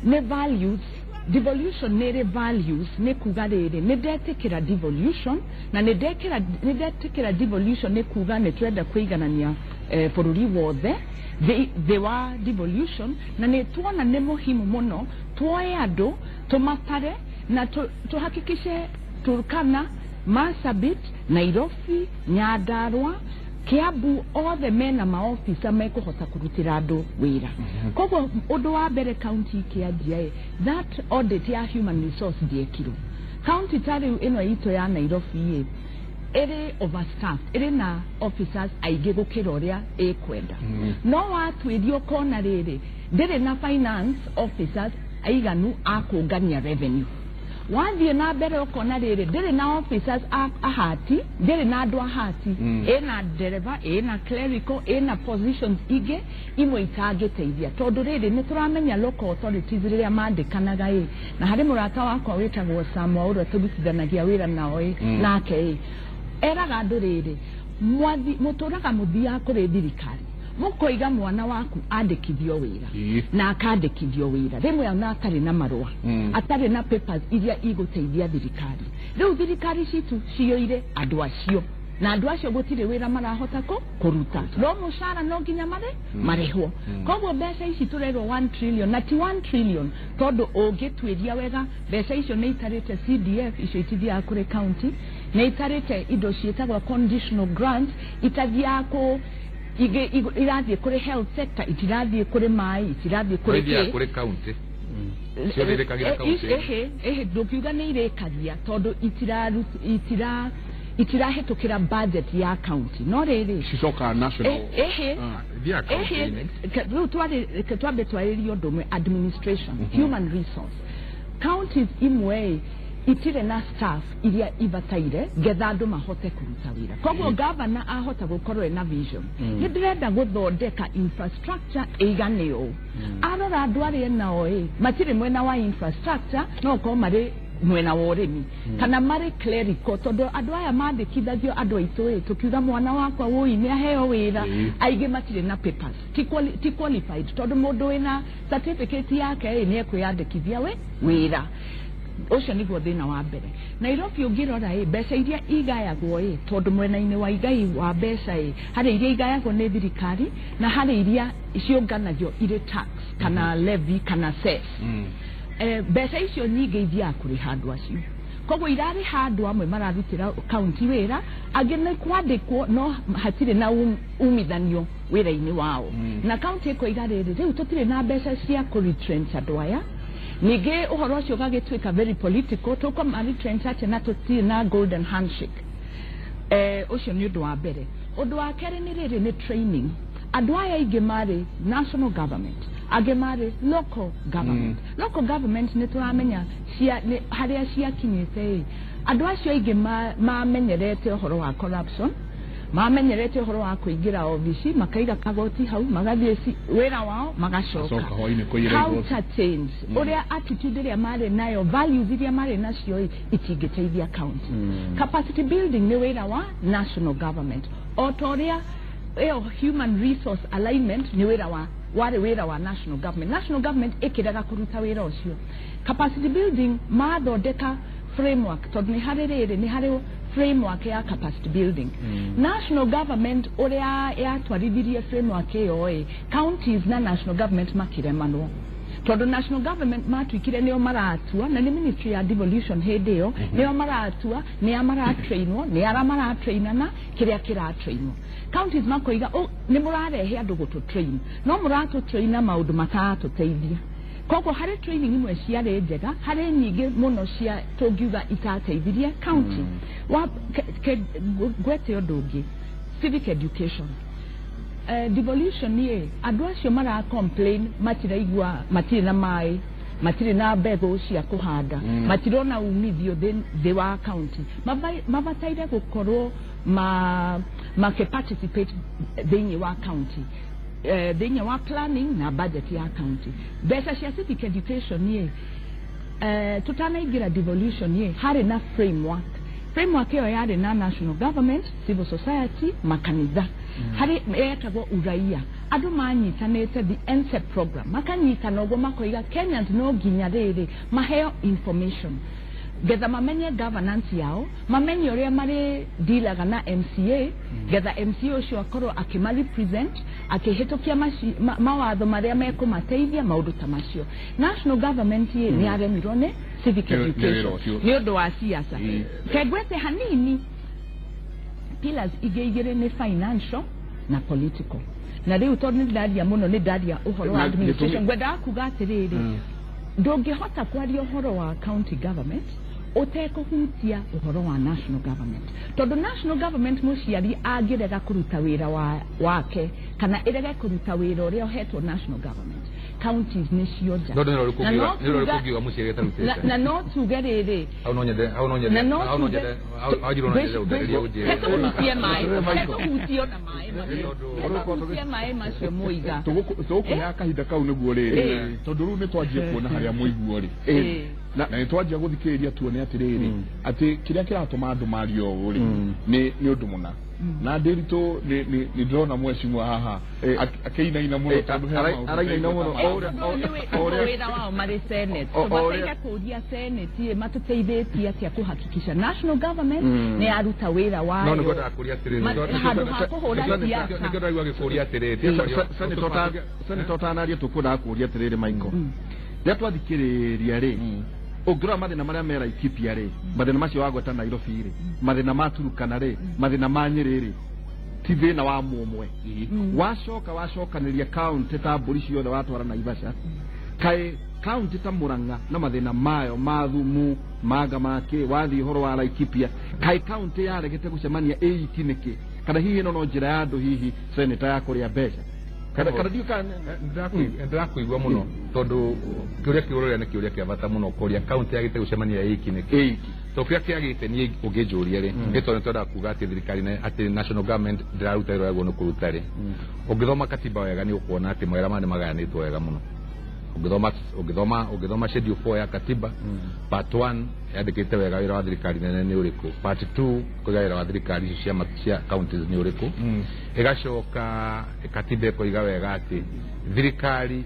nĩ values. Devolution nĩ ĩrĩ values, nĩ kuga rĩrĩ, nĩ ndetĩkĩra devolution, na nĩ ndetĩkĩra devolution nĩ kuga nĩ tũrenda kũiganania bũrũri wothe thĩ wa devolution, na nĩ tuona nĩ muhimu mũno tuoe andũ, tũmatare na tuhakikishe Turkana, Marsabit, Nairobi, Nyandarua, Kiambu othe mena maofisa mekũhota kũrutĩra andũ wĩra. Koguo ũndũ wa mbere, county ikĩanjia ĩ, that audit ya human resource ndĩekirwo. County ta rĩu ĩno itũ ya Nairobi ĩ, ĩrĩ overstaffed, ĩrĩ na officers aingĩ gũkĩra ũrĩa ĩkwenda, no watuĩria ũkona rĩrĩ, ndĩrĩ na finance officers aiganu a kũngania revenue. Wathiĩ na mbere ũkona rĩrĩ, ndĩrĩ na officers ahati, ndĩrĩ na andũ ahati, ĩna ndereba, ĩna clerical, ĩna positions ingĩ imwe itangĩteithia, tondũ rĩrĩ, nĩ tũramenya local authorities rĩrĩa mandĩkanaga ĩ, na harĩ mũrata wakwa wĩtagwo Sam ũrĩa tũrutithanagia wĩra nao ĩ, nake ĩ eraga andũ rĩrĩ, mwathi mũtũraga mũthiaga kũrĩ thirikari, mũkoiga mwana waku andĩkithio wĩra, na akandĩkithio wĩra rĩmwe ona atarĩ na marũa, atarĩ na papers iria igũteithia thirikari. Rĩu thirikari citũ ciyũire andũ acio, na andũ acio gũtirĩ wĩra marahota kũruta, no mũcara no nginya marĩ marĩhwo. Koguo mbeca ici tũrerwo 1 trillion, na ti 1 trillion, tondũ ũngĩtuĩria wega, mbeca icio nĩ itarĩte CDF, icio itithiaga kũrĩ county, nĩ itarĩte indo ciĩtagwo conditional grants, itathiaga kũ ingĩ irathiĩ kũrĩ health sector, itirathiĩ kũrĩ maĩ, itirathiĩ kũrĩ ithiaga kĩ. Kũrĩ county ciothe irĩkagĩra county. Ehe, ndũkiuga nĩ irĩkagia, tondũ itirahĩtũkĩra budget ya county, no rĩrĩ cicoka national. Ehe. Ithiaga Ehe. county-inĩ. Rĩu reke twambe twarĩrie ũndũ ũmwe, administration, human resource. Counties imwe ĩ, itirĩ na staff iria ibataire ngetha andũ mahote kũruta wĩra. Koguo gavana ahota gũkorwo ena vision, nĩ ndĩrenda gũthondeka infrastructure ĩigane ũũ, arora andũ arĩa enao ĩ, matirĩ mwena wa infrastructure, no ũkorwo marĩ mwena wa ũrĩmi kana marĩ clerical, tondũ andũ aya mandĩkithagio, andũ aitũ ĩ, tũkiuga mwana wakwa wũi nĩ aheo wĩra, aingĩ matirĩ na papers, ti qualified, tondũ mũndũ wĩna certificate yake ĩ, nĩ ekwĩyandĩkithia we wĩra ũcio. Nĩguo thĩna wa mbere. Nairobi ũngĩrora ĩ, mbeca iria igayagwo ĩ, tondũ mwena-inĩ wa igai wa mbeca ĩ, harĩ iria igayagwo nĩ thirikari na harĩ iria ciũnganagio irĩ tax kana levy kana cess. Mbeca icio nyingĩ ithiaga kũrĩha andũ acio, koguo irarĩha andũ amwe mararutĩra kaunti wĩra, angĩ nĩ kwandĩkwo no hatirĩ na umithanio wĩra-inĩ wao. Na kaunti ĩkoiga rĩrĩ, rĩu tũtirĩ na mbeca cia kũ-retrench andũ aya. Ningĩ ũhoro ũcio ũgagĩtuĩka very political, tũkũma retrench atĩa na tũtirĩ na golden handshake? Ũcio nĩ ũndũ wa mbere. Ũndũ wa kerĩ nĩ rĩrĩ, nĩ training. Andũ aya aingĩ marĩ national government, angĩ marĩ local government. Local government nĩ tũramenya cia nĩ harĩa ciakinyĩte ĩ, andũ acio aingĩ mamenyerete ũhoro wa corruption, mamenyerete ũhoro wa kũingĩra obici, makaiga kagoti hau, magathiĩ wĩra wao, magacoka. Magacoka hwaĩ-inĩ kũiyĩra igoti. Culture change, ũrĩa attitude ĩrĩa marĩ nayo, values iria marĩ nacio ĩ, itingĩteithia county. Capacity building nĩ wĩra wa national government, o ta ũrĩa ĩyo human resource alignment nĩ wĩra wa warĩ wĩra wa national government. National government ĩkĩrega kũruta wĩra ũcio. Capacity building mathondeka framework, tondũ nĩ harĩ rĩrĩ, nĩ harĩ framework ya capacity building. National government ũrĩa yatwarithirie framework ĩyo ĩ, counties na national government makĩremanwo, tondũ national government matuĩkire nĩo maratua, na nĩ ministry ya devolution hĩndĩ ĩyo, nĩo maratua nĩ a maratrainwo, nĩ ara maratrainana, kĩrĩa kĩratrainwo. Counties makoiga, "Oh, nĩ mũrarehe andũ gũtũtrain, no mũratũtraina maũndũ mataratũteithia." Koguo harĩ training imwe ciarĩ njega, harĩ nyingĩ mũno cia tũngiuga itateithirie county. Wa ngwete ũndũ ũngĩ, civic education. Devolution ĩ, andũ acio mara complain matiraigua, matirĩ na maĩ, matirĩ na mbegũ cia kũhanda, matirona umithio thĩ wa county. Mabataire gũkorwo makĩ participate thĩinĩ wa county, thĩinĩ wa planning na budget ya county. Mbeca cia civic education ĩ, tutanaingĩra devolution ĩ, harĩ na framework. Framework ĩyo yarĩ na national government, civil society, makanitha, harĩ yetagwo uraia. Andũ manyitanĩte, the NSEP program, makanyitana ũguo makoiga Kenyans no nginya rĩrĩ maheo information getha mamenye governance yao, mamenye ũrĩa marĩ dealaga na MCA, getha MCA ũcio akorwo akĩma represent, akĩhĩtũkia mawatho marĩa mekũmateithia, maũndũ ta macio. National government ĩ, nĩ yaremirwo nĩ civic Nĩ wĩra education ũcio. Nĩ ũndũ wa siasa. Kengwete hanini, pillars ingĩ igĩrĩ nĩ financial na political. Na rĩu tondũ nĩ ndaria mũno, nĩ ndaria ũhoro wa Na administration, gĩtũmi- ngwendaga kuga atĩrĩrĩ, ndũngĩhota kwaria ũhoro wa county government ũtekũhutia ũhoro wa national government, tondũ national government, mũciari angĩrega kũruta wĩra wake kana ĩrege kũruta wĩra ũrĩa ũhetwo national government, Counties nĩcio nja. No nĩ ũrĩkũ Na no nĩ ũrĩkũ tuga- ũngiuga mũciĩ na, gĩtarutĩte? na no tuge rĩrĩ, Hau no nyende, hau no nyende, na no hau no tuge nyende, hau no nyende ũndarĩrie ũnjĩre. He tũhutie maĩ, he tũhutie ona maĩ macio, Tondũ- he tũhutie maĩ macio mũiga. Tũgũkũheaga kahinda kau nĩguo rĩrĩ, tondũ rĩu nĩ twanjia kuona harĩa mũiguo rĩ, na nĩ twanjia gũthikĩrĩria tuone atĩrĩrĩ, atĩ kĩrĩa kĩratũma andũ marie ũũ rĩ, nĩ ũndũ mũna. Na ndĩritũ nĩ ndĩrona mwecimwa haha akĩinaina mũno, tondũ he maũndũ arainaina mũno. ndaigua. O ũrĩa- o ũrĩa- Wĩra wao marĩ Senate, O ũrĩa- tũbataire kũria Senate ĩ matũteithĩtie atĩa kũhakikisha national government nĩ yaruta wĩra No wayo nĩguo ndakũria atĩrĩrĩ. Handũ ha kũhũra siasa. Nĩkĩo ndĩraigua gĩkũria atĩrĩrĩ. Senator, ũtanaria, tũkwendaga kũria atĩrĩrĩ, Michael, rĩrĩa twathikĩrĩria rĩ, ũngĩrora mathĩna marĩa me Laikipia rĩ, mathĩna macio wagweta Nairobi rĩ, mathĩna ma Turukana rĩ, mathĩna ma Nyĩrĩ rĩ, ti thĩna wa mũmwe. Wacoka wacokanĩria kaunti ta mbũri ciothe watwara Naivasha, kaĩ kaunti ta Murang'a na mathĩna mayo ma thumu manga makĩ, wathiĩ ũhoro wa Laikipia, kaĩ kaunti yaregete gũcemania ĩiki nĩkĩ? Kana hihi ĩno no njĩra ya andũ, hihi seneta, ya kũrĩa mbeca, kana ndiũ kana? Ndĩrakũigua mũno, tondũ kĩũria kĩu ũroria nĩ kĩũria kĩa bata mũno, kũria kaunti yagĩte gũcemania ĩiki nĩkĩ. Ĩiki. To kĩrĩa kĩagĩte niĩ ũngĩnjũria rĩ, nĩ tondũ nĩtwendaga kuga atĩ thirikari atĩ national government ndĩraruta wĩra ũrĩa nĩ kũruta rĩ. Ũngĩthoma katiba wega, nĩ ũkuona atĩ mawĩra maya nĩ magayanĩtwo wega mũno. Ũngĩthoma schedule 4 ya katiba, part 1 yandĩkĩte wega wĩra wa thirikari nene nĩ ũrĩkũ, part 2 kũiga wĩra wa thirikari icio cia counties nĩ ũrĩkũ. Ĩgacoka katiba ĩkoiga wega atĩ thirikari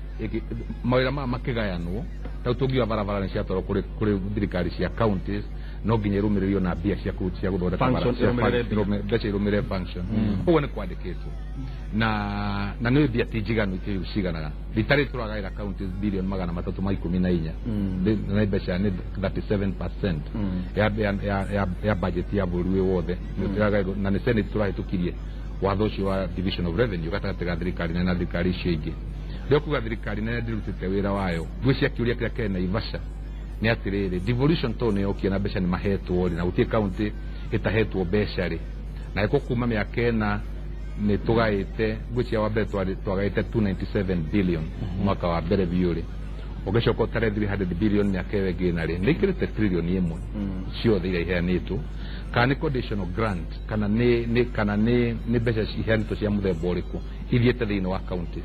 mawĩra maya makĩgayanwo, tau tũngiuga barabara nĩ ciatwarwo kũrĩ thirikari cia counties, no nginya irũmĩrĩrio na mbia cia gũthondeka Function, bara, cia ĩrũmĩrĩre mbia. Mbeca irũmĩrĩre function. Ũguo nĩ kwandĩkĩtwo na nĩ mbia ti njiganu, ikĩrĩ ciganaga rita rĩrĩ tũragaĩra counties bilioni 314. Nĩ mbeca nĩ 37% ya budget ya bũrũri wĩ wothe. Tũragaĩrwo- na nĩ Senate tũrahĩtũkirie watho ũcio wa division of revenue gatagatĩ ga thirikari nene na thirikari icio ingĩ. Rĩo kuga thirikari nene ndĩrutĩte wĩra wayo, ngwĩciria kĩũria kĩrĩa kĩrĩ Naivasha nĩ atĩrĩrĩ, devolution to nĩ yokie na mbeca nĩ mahetwo rĩ, na gũtirĩ kaunti ĩtahetwo mbeca rĩ, na ĩko kuma mĩaka 4 nĩ tũgaĩte, ngwĩciria wa mbere twagaĩte 297 billion mwaka wa mbere biũ rĩ, ũgĩcoka ũtare 300 billion mĩaka ĩyo ĩngĩ ĩna rĩ, nĩ ikĩrĩte 1 trillion ciothe iria iheanĩtwo, kana nĩ conditional grant, kana nĩ kana nĩ mbeca iheanĩtwo cia mũthemba ũrĩkũ ithiĩte thĩinĩ wa counties,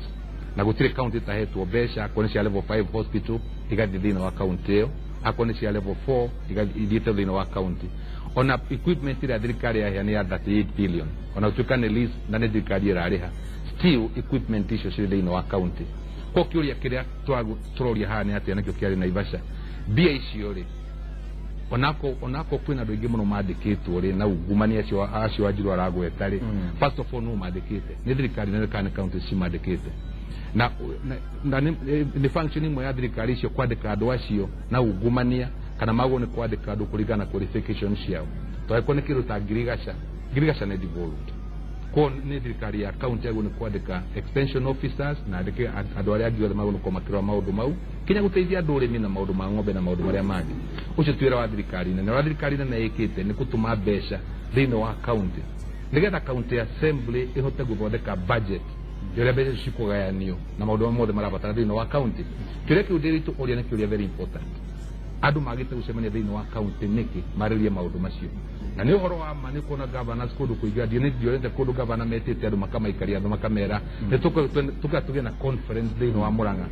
na gũtirĩ county ĩtahetwo mbeca. Akorwo nĩ cia level 5 hospital, igathiĩ thĩinĩ wa county ĩyo. Akorwo nĩ cia level 4, ithiĩte thĩinĩ wa county. Ona equipment ĩrĩa thirikari yaheana nĩ ya 38 billion, ona gũtuĩka nĩ lease na nĩ thirikari ĩrarĩha, still equipment icio cirĩ thĩinĩ wa county. Ko kĩũria kĩrĩa tũroria haha nĩ atĩa, nakĩo kĩarĩ Naivasha, mbia icio rĩ, onako kwĩna andũ aingĩ mũno mandĩkĩtwo rĩ, na ungumania acio Wanjiru aragweta rĩ, first of all, no mandĩkĩte nĩ thirikari nene kana nĩ county cimandĩkĩte? Na nĩ function imwe ya thirikari icio kwandĩka andũ acio na ungumania, kana magwo nĩ kwandĩka andũ kũringana na qualification ciao? Tondũ nĩ kĩndũ ta ngirigaca, ngirigaca nĩ devolved, ko nĩ thirikari ya county yagwo nĩ kwandĩka extension officers na andĩke andũ arĩa angĩ othe magwo nĩ makĩrora maũndũ mau, kinya gũteithia andũ ũrĩmi na maũndũ ma ng'ombe na maũndũ marĩa mangĩ. Ũcio ti wĩra wa thirikari nene. Ũrĩa thirikari nene ĩkĩte nĩ gũtũma mbeca thĩinĩ wa county nĩgetha county assembly ĩhote gũthondeka budget ĩrĩa mbeca icio cikũgayanio na maũndũ marĩa mothe marabatara thĩinĩ wa county. Kĩũria kĩu ndĩritũ ũria nĩ kĩũria very important. Andũ magĩte gũcemania thĩinĩ wa county nĩkĩ marĩrie maũndũ macio? Na nĩ ũhoro wa ma nĩ kuona governors kũndũ kũingĩ, ndio ndionete kũndũ governor metĩte andũ makamaikaria andũ makamera nĩ tũka tũgĩe na conference thĩinĩ wa Murang'a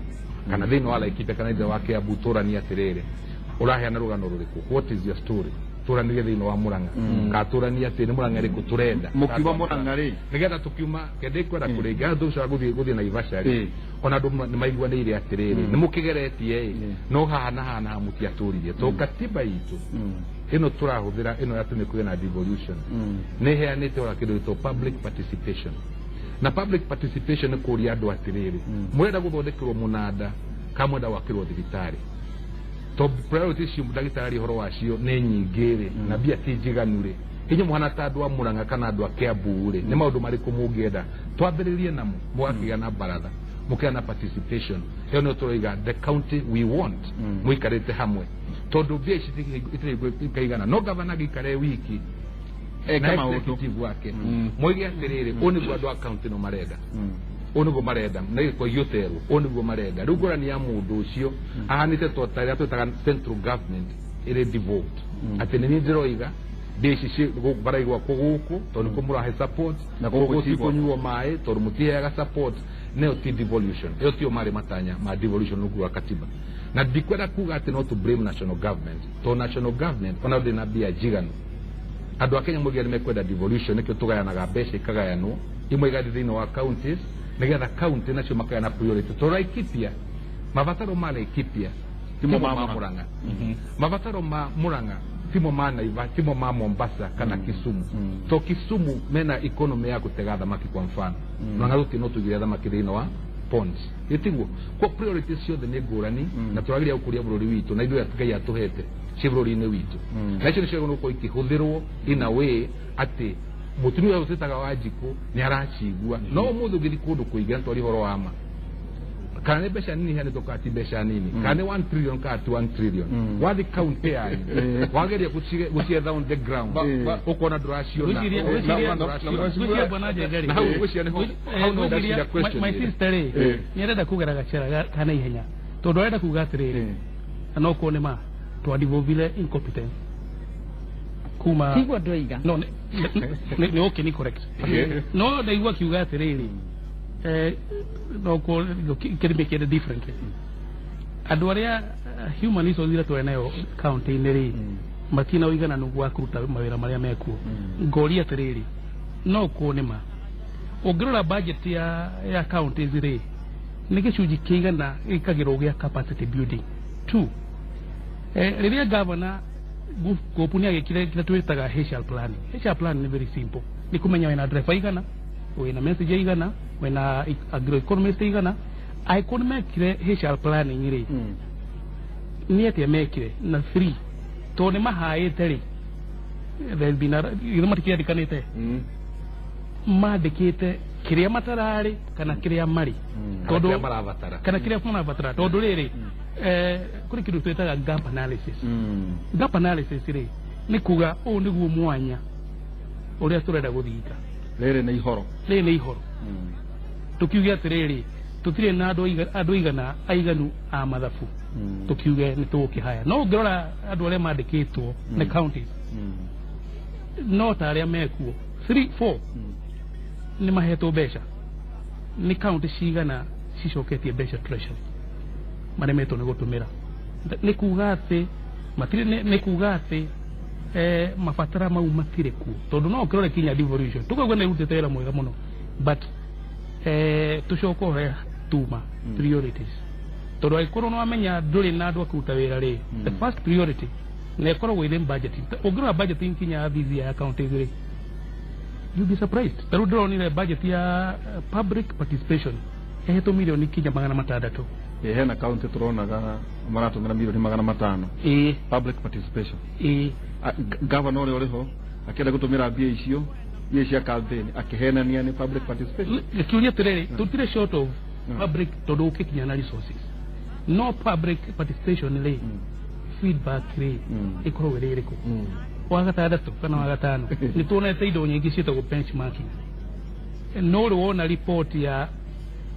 kana thĩinĩ wa Laikipia kana thĩinĩ wa Kiambu, tũranie atĩrĩrĩ, ũraheana rũgano rũrĩkũ? What is your story? Tũranĩrie thĩinĩ wa Murang'a kana tũranie atĩ nĩ Murang'a ĩrĩkũ tũrenda. Mũkiuma Murang'a rĩ? Nĩgetha tũkiuma kende kwenda kũrĩngĩ tũcoka gũthiĩ Naivasha rĩ, ona andũ nĩ maiguanĩire atĩrĩrĩ, nĩ mũkĩgeretie ĩ, no haha na haha na haha mũtiatũririe, to katiba itũ ĩno tũrahũthĩra ĩno ya tũnĩ kũgĩa na devolution nĩ ĩheanĩte ona kĩndũ gĩtwo public participation. Na public participation nĩ kũria andũ atĩrĩrĩ, mũrenda gũthondekerwo mũnanda kana mwenda gwakĩrwo thibitarĩ? To priority icio ndagĩtarĩ ũhoro wacio nĩ nyingĩ rĩ, na mbia ti njiganu rĩ, inyuĩ mũhana ta andũ a Murang'a kana andũ a Kiambu rĩ, nĩ maũndũ marĩkũ mũngĩenda twambĩrĩrie namo? Mũgakĩgĩa na baratha, mũkĩgĩa na participation ĩyo nĩyo tũroiga the county we want, mũikarĩte hamwe, tondũ mbia ici itirĩ ikaigana. No gavana agĩikare wiki Eke na maũndũ. executive wake moige atĩrĩrĩ, ũũ nĩguo andũ a county no marenda. Ũũ nĩguo marenda na gĩkwa gĩũterwo, ũũ nĩguo marenda. Rĩu ngũrani ya mũndũ ũcio ahanĩte ta ũrĩa twĩtaga central government ĩrĩ devolved, atĩ nĩ niĩ ndĩroiga mbia ici baraigwa kũ gũkũ tondũ nĩkuo mũrahe support, na gũkũ gũkũ ti tikũnyuo maĩ tondũ mũtiheaga support. Nayo ti devolution, ĩyo tiyo marĩ matanya ma devolution rungu rwa katiba. Na ndikwenda kuga atĩ no to blame national government, tondũ national government ona ndĩ na mbia njiganu. Andũ a Kenya moigaga nĩ mekwenda devolution, nĩkĩo tũgayanaga mbeca, ikagayanwo imwe igathiĩ thĩinĩ wa counties nĩgetha county nacio makagaya priority, tondũ Laikipia, mabataro ma Laikipia timo timo ma ma Murang'a. Murang'a, mabataro ma Murang'a timo ma Naivasha, timo ma Mombasa kana Kisumu, to Kisumu mena economy ya gũtega thamaki kwa mfano. Murang'a gũtirĩ no tũigire thamaki thĩinĩ wa ponds, gĩtiguo kwa priorities ciothe nĩ ngũrani. Na tũrageria gũkũria bũrũri witũ na indo iria Ngai atũhete ci bũrũri-inĩ witũ, na icio nĩcio gũkorwo ikĩhũthĩrwo in a way atĩ mũtumia ũyũ twĩtaga Wanjikũ nĩ aracigua. No ũmũthĩ ũngĩthiĩ kũndũ kũingĩ na twari ũhoro wa ma, kana nĩ mbeca nini iheanĩtwo kana ti mbeca nini, kana nĩ 1 trillion kana ti 1 trillion, wathiĩ kaunti yanyu wageria gũcietha on the ground, ũkona ndũraciona. Ũkona ndũraciona. Ngwĩciria bwana Njenga rĩ, Na hau ngwĩciria nĩho hau no ngwĩciria ndaciria question my ĩrĩ. sister rĩ, nĩ arenda kũgera gacĩra ka naihenya tondũ arenda kuga atĩrĩrĩ, na no kuo nĩ ma twadevolvire incompetence kuma Tiguo ndoiga. No, nĩ okay, nĩ correct, no ndaigua akiuga atĩrĩrĩ, no kuo kĩrĩmĩkĩre differently. Andũ arĩa human resources iria tũrĩ nayo county-inĩ rĩ, matina ũigananu wa kũruta mawĩra marĩa mekuo. Ngoria atĩrĩrĩ, no kuo nĩ ma ũngĩrora budget ya counties rĩ, nĩ gĩcunjĩ kĩigana gĩkagĩrwo gĩa capacity building? Two, rĩrĩa governor Gopu nĩ agĩkire kĩrĩa twĩtaga HR planning. HR planning nĩ very simple, nĩ kũmenya wĩna driver igana, wĩna message igana, wĩna agroeconomist igana. Angĩkorwo nĩ mekire HR planning rĩ, nĩ atĩa mekire? Na three, tondũ nĩ mahaĩte rĩ, there's been a githĩ matikĩandĩkanĩte, mandĩkĩte kĩrĩa matararĩ kana kĩrĩa marĩ. Kana kĩrĩa marabatara. Kana kĩrĩa marabatara, tondũ rĩrĩ, kũrĩ kĩndũ twĩtaga gap analysis. Gap analysis rĩ, nĩ kuga ũũ nĩguo mwanya ũrĩa tũrenda gũthinga. Rĩrĩ nĩ ihoro. Rĩrĩ nĩ ihoro. Tũkiuge atĩrĩrĩ, tũtirĩ na andũ igana aiganu a mathabu, tũkiuge nĩ tũgũkĩhaya. No ũngĩrora andũ arĩa mandĩkĩtwo nĩ counties, no ta arĩa mekuo 3 4 nĩ mahetwo mbeca nĩ county cigana cicoketie mbeca treasury maremetwo nĩ gũtũmĩra. Nĩ kuga atĩ matirĩ, nĩ kuga atĩ mabatara mau matirĩ kuo, tondũ no ũkĩrore kinya devolution tũkauga nĩ ĩrutĩte wĩra mwega mũno, but tũcoke ũrĩa tuma priorities, tondũ angĩkorwo nĩ wamenya ndũrĩ na andũ a kũruta wĩra rĩ, the first priority na ĩkoragwo ĩrĩ budgeting. Ũngĩrora budgeting kinya this year ya counties rĩ, you'll be surprised. Ta rĩu ndĩronire budget ya public participation ĩhetwo milioni kinya 600. Ĩ, hena kaunti tũronaga maratũmĩra milioni 500 public participation. Governor ũrĩa ũrĩ ho akĩenda gũtũmĩra mbia icio iria cia campaign, akĩhenania nĩ public participation. Gĩkĩũria atĩrĩrĩ, tũtirĩ short of public tondũ ũkĩkinya na resources, no public participation rĩ, feedback rĩ, ĩkoragwo ĩrĩ ĩrĩkũ? Wa gatandatũ kana wa gatano, nĩ tuonete indo nyingĩ ciĩtagwo benchmarking. No rĩ, wona report ya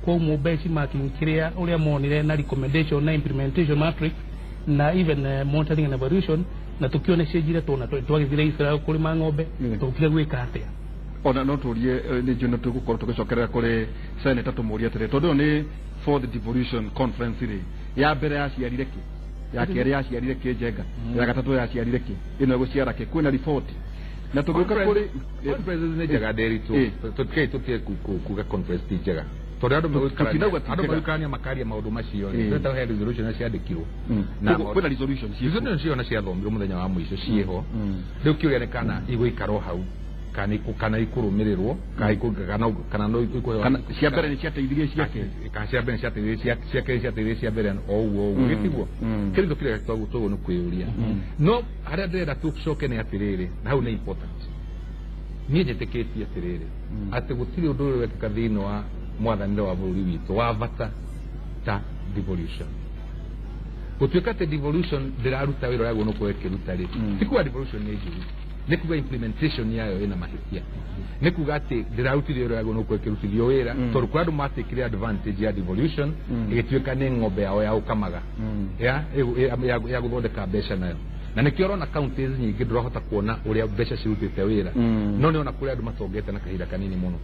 kwaumwo benchmarking, kĩrĩa ũrĩa monire na recommendation na implementation matrix na even monitoring and evaluation, na tũkĩone cienjire tũna twagĩthire Israel kũrĩma ng'ombe, tũkire gwĩka atĩa? Ona no tũrie, nĩ njũĩ no tũgũkorwo tũgĩcokerera kũrĩ senator tũmũrie atĩrĩ, tondũ ĩyo nĩ fourth devolution conference rĩ, ya mbere yaciarire kĩ, ya kerĩ yaciarire kĩ, Njenga, ya gatatũ yaciarire kĩ, ĩno ĩgũciara kĩ? Kwĩna riboti na tũgĩũka kũrĩ Conferences nĩ njega, Nderitu. Tũtikei tũtige kuga conference ti njega, tondũ andũ Tũtinauga ti andũ njega. megũikarania makaria maũndũ macio rĩ, twĩtaga he resolution ciandĩkirwo na Kwĩna resolution ciĩkuo. Resolution cio na ciathomirwo mũthenya wa mũico ciĩho. Rĩu kĩũria nĩ kana igũikara o hau kana ikũrũmĩrĩrwo kana no ikũheo. Kana cia mbere nĩ ciateithirie cia kerĩ. Kana cia mbere ciateithirie cia kerĩ, ciateithirie cia mbere, o ũguo ũguo. Gĩtiguo kĩrĩa kĩrĩa twagwo nĩ kwĩyũria. No harĩa ndĩrenda tũcoke nĩ atĩrĩrĩ, na hau nĩ important, niĩ njĩtĩkĩtie atĩrĩrĩ, atĩ gũtirĩ ũndũ ũrĩ wekĩka thĩinĩ wa mwathanĩre wa bũrũri witũ wa bata ta devolution. Gũtuĩka atĩ devolution ndĩraruta wĩra ũrĩa agĩrĩirwo nĩ gũkorwo ĩkĩruta rĩ, ti kuga devolution nĩ njũru. Nĩ kuga implementation yayo ĩna mahĩtia, nĩ kuga atĩ ndĩrarutithio wĩra yagwo nĩ ĩkĩrutithio wĩra, tondũ kũrĩ andũ matekire advantage ya devolution, ĩgĩtuĩka nĩ ng'ombe yao ya ũkamaga ya gũthondeka mbeca nayo. Na nĩkĩo ũrona counties nyingĩ ndũrahota kuona ũrĩa mbeca cirutĩte wĩra, no nĩ ona kũrĩ andũ matongete na kahinda kanini mũno.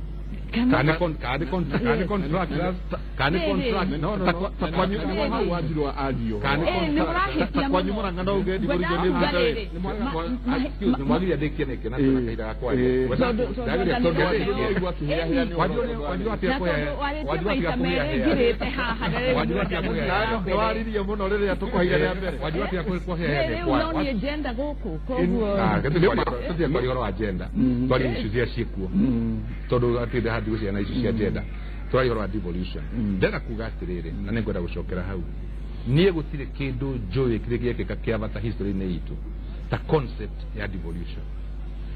Kana nĩ contractors, kana nĩ contract, no. Ta kwanyu hau Wanjiru ario. Kana nĩ Nĩ mũrahĩtia. Kwanyu Mũrang'a no uge devolution nĩ Ngwendaga ĩrutĩte kuga wĩra. rĩrĩ, Excuse me, mwagiria ndĩkie nĩkĩ na twĩna kahinda ga kwaria? Tondũ Ũraigua akĩhĩahĩa nĩ ũhoro. Wanjiru atiga Na kũhĩa. tondũ warĩtie Wanjiru atiga maita kũhĩa merĩ hĩa. ngirĩte haha na rĩu Wanjiru atiga ngwenda kũhĩa gũthiĩ hĩa. na mbere. Nĩ waririe mũno rĩrĩa tũkwaire rĩa mbere. Wanjiru atiga kũhĩa Rĩu hĩa. rĩu no niĩ ngenda gũkũ, koguo Tũtige kwaria ũhoro wa agenda, twarie issue iria ciĩkuo, tondũ atĩ ndahandi gũciana issue cia agenda, twarie ũhoro wa devolution. Ndĩrenda kuga atĩrĩrĩ, na nĩ ngwenda gũcokera hau, niĩ gũtirĩ kĩndũ njũĩ kĩrĩa gĩekĩka kĩa bata history-inĩ itũ ta concept ya devolution.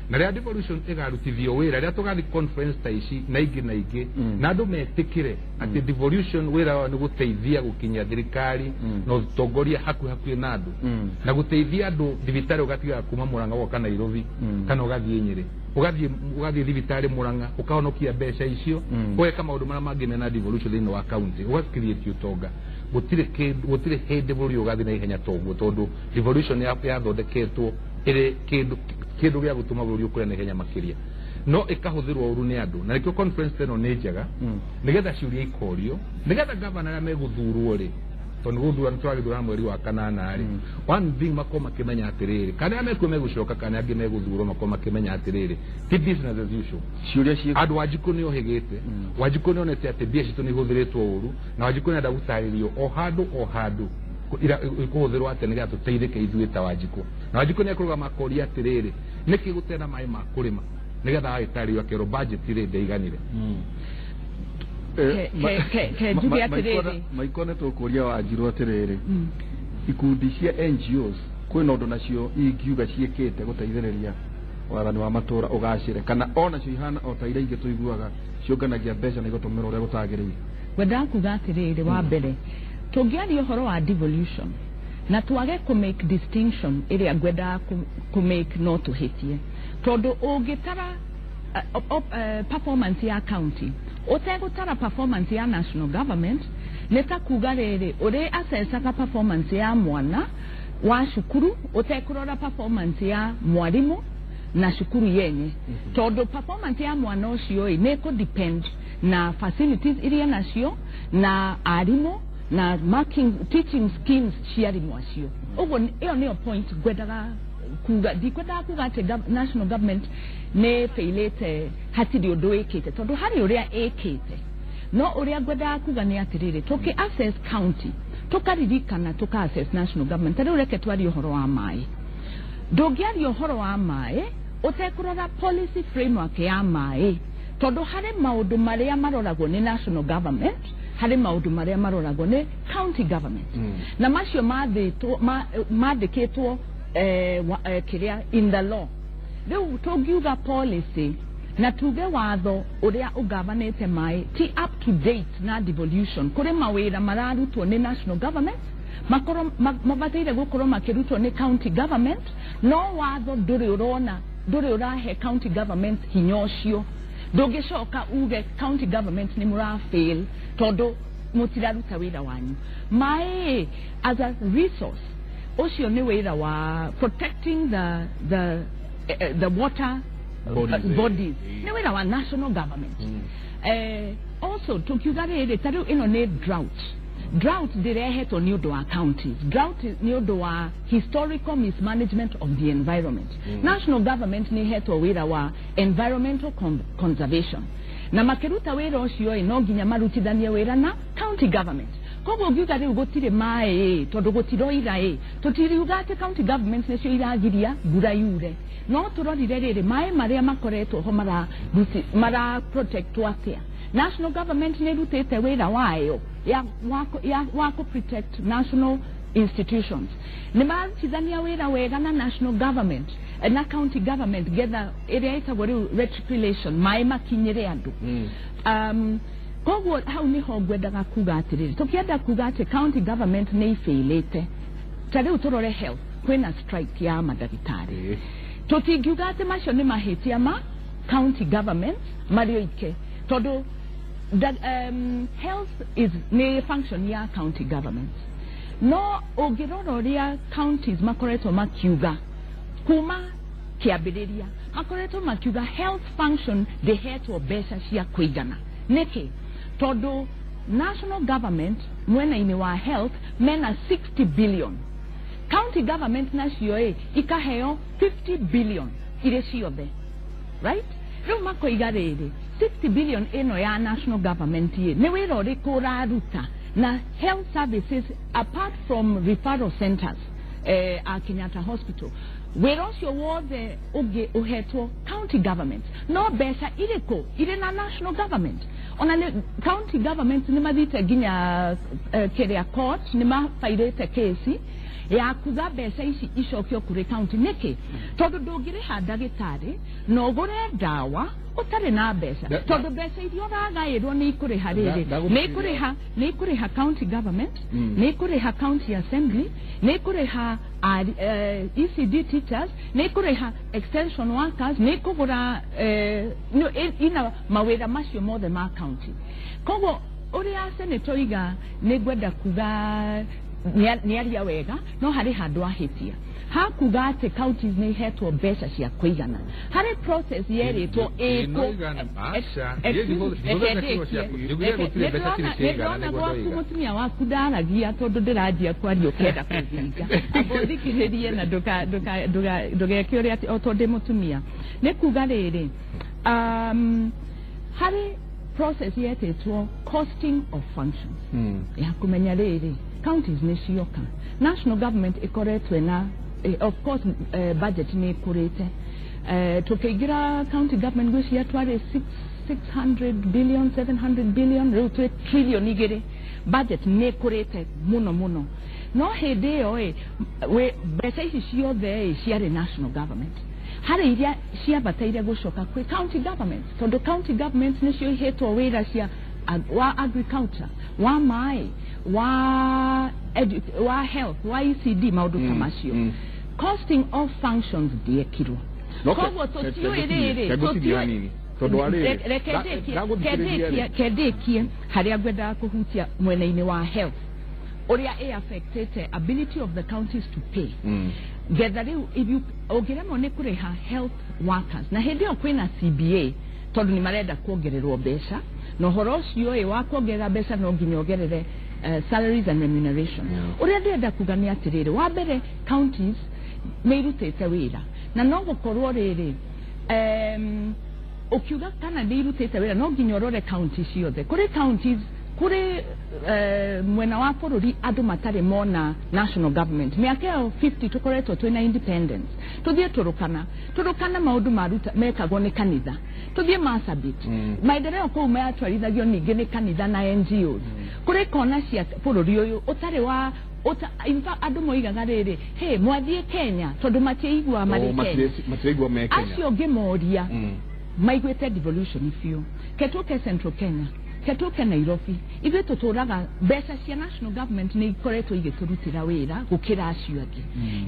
Na rĩrĩa devolution ĩgarutithio wĩra, rĩrĩa tũgathiĩ conference ta ici na ingĩ na ingĩ, na andũ metĩkĩre atĩ devolution wĩra wao nĩ gũteithia gũkinyia thirikari na ũtongoria hakuhĩ hakuhĩ na andũ, na gũteithia andũ thibitarĩ ũgatigaga kuma Mũrang'a ũgoka Nairobi, kana ũgathiĩ Nyĩrĩ, ũgathiĩ thibitarĩ Mũrang'a, ũkahonokia mbeca icio, ũgeka maũndũ marĩa mangĩ mena devolution thĩinĩ wa county, ũgacreate ũtonga. Gũtirĩ kĩndũ, gũtirĩ hĩndĩ bũrũri ũgathiĩ na ihenya toguo, tondũ devolution yathondeketwo ĩrĩ kĩndũ gĩa gũtũma bũrũri ũkũre na ihenya makĩria, no ĩkahũthĩrwo ũru nĩ andũ. Na nĩkĩo conference ĩno nĩ njega, nĩgetha ciũria ikorio, nĩgetha gavana arĩa megũthurwo rĩ, tondũ nĩ gũthura nĩ tũragĩthurana mweri wa kanana rĩ, one thing makorwo makĩmenya atĩrĩrĩ, kana arĩa mekuo megũcoka kana angĩ megũthurwo, makorwo makĩmenya atĩrĩrĩ, ti business as usual. Ciũria ciĩ Andũ, Wanjikũ nĩ ohĩgĩte, Wanjikũ nĩ onete atĩ mbia citũ nĩ ihũthĩrĩtwo ũru, na Wanjikũ nĩ enda gũtarĩrio o handũ o handũ ikũhũthĩrwo atĩa nĩgetha tũteithĩke ithuĩ ta Wanjikũ. Na Wanjikũ nĩ ekũrũgama akoria atĩrĩrĩ, nĩkĩ gũtena maĩ ma kũrĩma, nĩgetha agĩtarĩrio akerwo budget rĩ ndĩiganire. Ke njuge atĩrĩrĩ. Maiko, nĩ tũkũria Wanjiru atĩrĩrĩ, ikundi cia NGOs kwĩna ũndũ nacio ingiuga ciĩkĩte gũteithĩrĩria wathani wa matũra ũgacĩre, kana onacio ihana o ta iria ingĩ tũiguaga ciũnganagia mbeca na igatũmĩrwo ũrĩa gũtagĩrĩire? Ngwendaga kuga atĩrĩrĩ, wa mbere, tũngĩaria ũhoro wa devolution na twage kũ make distinction ĩrĩa ngwendaga kũ make, no tũhĩtie, tondũ ũngĩtara performance ya county ũtegũtara performance ya national government, nĩ ta kuga rĩrĩ, ũrĩ assessaga performance ya mwana wa cukuru ũtekũrora performance ya mwarimũ na cukuru yenye, tondũ performance ya mwana ũcio ĩ nĩ kũ depend na facilities iria nacio na arimũ na marking, teaching schemes cia arimũ acio. Ũguo ĩyo nĩyo point ngwendaga kuga. Ndikwendaga kuga atĩ national government nĩ failĩte, hatirĩ ũndũ ĩkĩte, tondũ harĩ ũrĩa ĩkĩte. No ũrĩa ngwendaga kuga nĩ atĩrĩrĩ, tũkĩ assess county tũkaririkana tũka assess national government. Ta rĩu reke twarie ũhoro wa maĩ. Ndũngĩaria ũhoro wa maĩ ũtekũrora policy framework ya maĩ, tondũ harĩ maũndũ marĩa maroragwo nĩ national government, harĩ maũndũ marĩa maroragwo nĩ county government, na macio mandĩkĩtwo kĩrĩa in the law. Rĩu tũngiuga policy na tuge watho ũrĩa ũgavanĩte maĩ ti up to date na devolution, kũrĩ mawĩra mararutwo nĩ national government makorwo mabataire gũkorwo makĩrutwo nĩ county government, no watho ndũrĩ ũrona, ndũrĩ ũrahe county government hinya ũcio. Ndũngĩcoka uge county government nĩ mũrafail tondũ mũtiraruta wĩra wanyu. Maĩ as a resource, ũcio nĩ wĩra wa protecting the water bodies, bodies, nĩ wĩra wa national government. Also tukiuga rĩrĩ, ta rĩu ĩno nĩ drought. Drought ndĩrehetwo nĩ ũndũ wa counties, drought nĩ ũndũ wa historical mismanagement of the environment. National government nĩ ĩhetwo wĩra wa environmental conservation, na makĩruta wĩra ũcio ĩ no nginya marutithanie wĩra na county government. Koguo ũngiuga rĩu gũtirĩ maĩ ĩ tondũ gũtiroira ĩ, tũtiriuga atĩ county government nĩcio iragiria mbura yure, no tũrorire rĩrĩ, maĩ marĩa makoretwo ho mara protectwo atĩa? National government nĩ ĩrutĩte wĩra wayo ya wa kũ protect national institutions. Nĩ marutithania wĩra wega na national government na county government getha ĩrĩa ĩtagwo rĩu reticulation, maĩ makinyĩre andũ. Koguo hau niho ngwendaga kuga atĩrĩrĩ, tũkĩenda kuga atĩ county government nĩ ifailĩte, ta rĩu tũrore health, kwĩna strike ya mandagĩtarĩ. Tũtingiuga atĩ macio nĩ mahĩtia ma county governments marĩ oike, tondũ health is nĩ function ya county governments. No ũngĩrora ũrĩa counties makoretwo makiuga kuma kĩambĩrĩria, makoretwo makiuga health function ndĩhetwo mbeca cia kũigana. Nĩkĩ? Tondũ national government mwena-inĩ wa health mena 60 billion, county government nacio ĩ ikaheo 50 billion irĩ ciothe, right? Rĩu makoiga rĩrĩ, 60 billion ĩno ya national government ĩ nĩ wĩra ũrĩkũ ũraruta na health services apart from referral centers, a Kenyatta Hospital? Wĩra ũcio wothe ũngĩ ũhetwo county government, no mbeca irĩkũ irĩ na national government? Ona nĩ county government nĩ mathiĩte nginya kĩrĩa court, nĩ mabairĩte kesi ya kuga mbeca ici icokio kũrĩ county. Nĩkĩ? Tondũ ndũngĩrĩha ndagĩtarĩ na ũgũre ndawa ũtarĩ na mbeca, tondũ mbeca iria ũragaĩrwo nĩ ikũrĩha rĩrĩ, nĩ ikũrĩha county government, nĩ ikũrĩha county assembly, nĩ ikũrĩha ECD teachers, nĩ ikũrĩha extension workers, nĩ ikũgũra ina mawĩra macio mothe ma county. Koguo ũrĩa senator oiga, nĩ ngwenda kuga nĩ aria wega, no harĩ handũ ahĩtia hakuga atĩ counties nĩ ihetwo mbeca cia kũigana. Harĩ process yerĩtwo ĩkwo. Aca, ndihũthĩrĩte kiugo ciaku. Njugire gũtirĩ mbeca cirĩ ciaigana, Nĩndĩrona nĩguo gwaku ndoiga. Mũtumia waku ndaragia, tondũ ndĩranjia kwaria ũkenda kũthinga. Amba ũthikĩrĩrie na ndũgeke ũrĩa atĩ o tondũ ndĩ mũtumia. Nĩ kuga rĩrĩ, harĩ process yetĩtwo costing of functions ya kũmenya rĩrĩ, counties nĩ cioka, national government ĩkoretwo ĩna of course budget nĩ ĩkũrĩte. Tũkĩingĩra county government gwĩciria twarĩ 600 billion, 700 billion, rĩu twĩ trillion 2. Budget nĩ ĩkũrĩte mũno mũno, no hĩndĩ ĩyo ĩ mbeca ici ciothe ĩ ciarĩ national government. Harĩ iria ciabataire gũcoka kwĩ county government, tondũ county government nĩcio ihetwo wĩra cia wa agriculture, wa maĩ, wa health, wa ECD, maũndũ ta macio. Costing of functions ndiekirwo. Koguo tũtiũĩ rĩrĩ, Kengũtigie hanini, tondũ wa rĩrĩ, reke ndĩkie. Ndagũthikĩrĩria rĩ. Kendĩkie harĩa ngwendaga kũhutia mwena-inĩ wa health, ũrĩa ĩ affectĩte ability of the counties to pay. Getha rĩu if you ũngĩremwo nĩ kũrĩha health workers, na hĩndĩ ĩyo kwĩna CBA, tondũ nĩ marenda kuongererwo mbeca, na ũhoro ũcio ĩ wa kuongerera mbeca no nginya ongerere salaries and remuneration. Ũrĩa ndĩrenda kuga nĩ atĩrĩrĩ, wa mbere, counties nĩ irutĩte wĩra, na no gũkorwo rĩrĩ, ũkiuga kana nĩ irutĩte wĩra, no nginya ũrore county ciothe. Kũrĩ counties, kũrĩ mwena wa bũrũri andũ matarĩ mona national government. Mĩaka ĩyo 50 tũkoretwo twĩna independence, tũthiĩ Turukana, Turukana maũndũ maruta mekagwo nĩ kanitha. Tũthiĩ Marsabit, maendeleo kũu matwarithagio ningĩ nĩ kanitha na NGOs. Kũrĩ kona cia bũrũri ũyũ ũtarĩ wa in fact, andũ moigaga rĩrĩ, hey, mwathiĩ Kenya, tondũ matiaiguaga marĩ Oh, Kenya. Matiraigua me Kenya. Acio ngĩmoria maiguĩte devolution biũ. Ketũke Central Kenya, ketũke Nairobi, ithuĩ tũtũraga mbeca cia national government nĩ ikoretwo igĩtũrutĩra wĩra gũkĩra acio angĩ.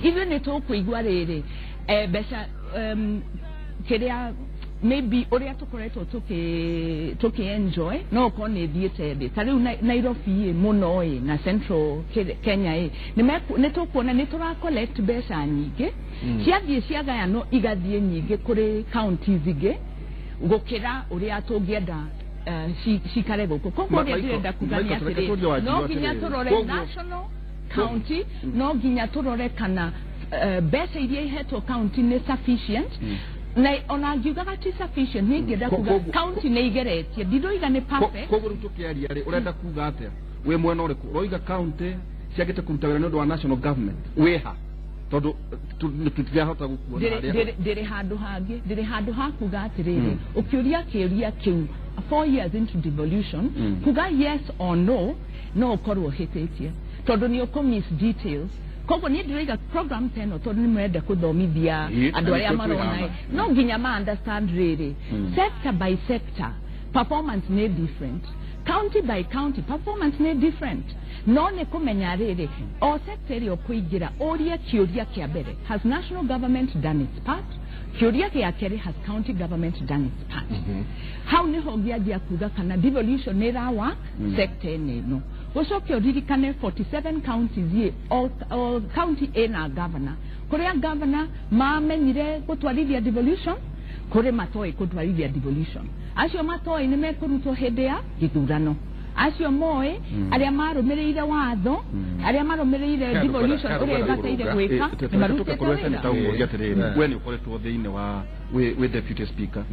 Ithuĩ nĩ tũkũigua rĩrĩ, mbeca kĩrĩa maybe ũrĩa tũkoretwo tũkĩ enjoy no ũkorwo nĩ thiĩte thĩ. Ta rĩu Nairobi ĩ mũno ĩ na Central Kenya ĩ nĩ tũkuona nĩ tũra collect mbeca nyingĩ, ciathiĩ ciagayanwo igathiĩ nyingĩ kũrĩ counties ingĩ gũkĩra ũrĩa tũngĩenda cikare gũkũ. Koguo ũrĩa ndĩrenda kuga nĩ Michael, reke atĩrĩrĩ, tũrie Wanjiru no nginya atĩrĩrĩ. tũrore national, county, no nginya tũrore kana mbeca iria ihetwo county nĩ sufficient, na ona ngiugaga ti sufficient, nĩ ingĩenda kuga county nĩ igeretie, ndiroiga nĩ perfect. Koguo rĩu tũkĩaria rĩ, ũrenda kuga atĩa? Wĩ mwena ũrĩkũ? Ũroiga county ciagĩte kũruta wĩra nĩ ũndũ wa national government wĩha? Tondũ tũtirahota gũkuona harĩa. Ndĩrĩ handũ hangĩ, ndĩrĩ handũ ha kuga atĩrĩrĩ, ũkĩũria kĩũria kĩu 4 years into devolution, kuga yes or no no ũkorwo ũhĩtĩtie, tondũ nĩ ũkũ miss details. Koguo niĩ ndĩroiga program ta ĩno, tondũ nĩ mũrenda kũthomithia Ĩĩ, andũ na arĩa nĩkĩo twĩ marona haha. ĩ, no nginya ma understand rĩrĩ, sector by sector performance nĩ different, county by county performance nĩ different. No nĩ kũmenya rĩrĩ, o sector ĩrĩa ũkũingĩra ũrie kĩũria kĩa mbere, has national government done its part? Kĩũria gĩa kerĩ, has county government done its part? Hau nĩho ngĩanjia kuga kana devolution nĩ ĩrawa sector ĩno. Ũcoke ũririkane 47 counties ĩ o county ĩna governor, kũrĩa governor mamenyire gũtwarithia devolution, kũrĩ matoĩ gũtwarithia devolution. Acio matoĩ nĩ mekũrutwo hĩndĩ ya gĩthurano. Acio moĩ, arĩa marũmĩrĩire watho, arĩa marũmĩrĩire devolution ũrĩa ĩbataire gwĩka, nĩ marutĩte wĩra. Ũguo atĩrĩrĩ, we nĩ ũkoretwo thĩinĩ wa wĩ deputy speaker,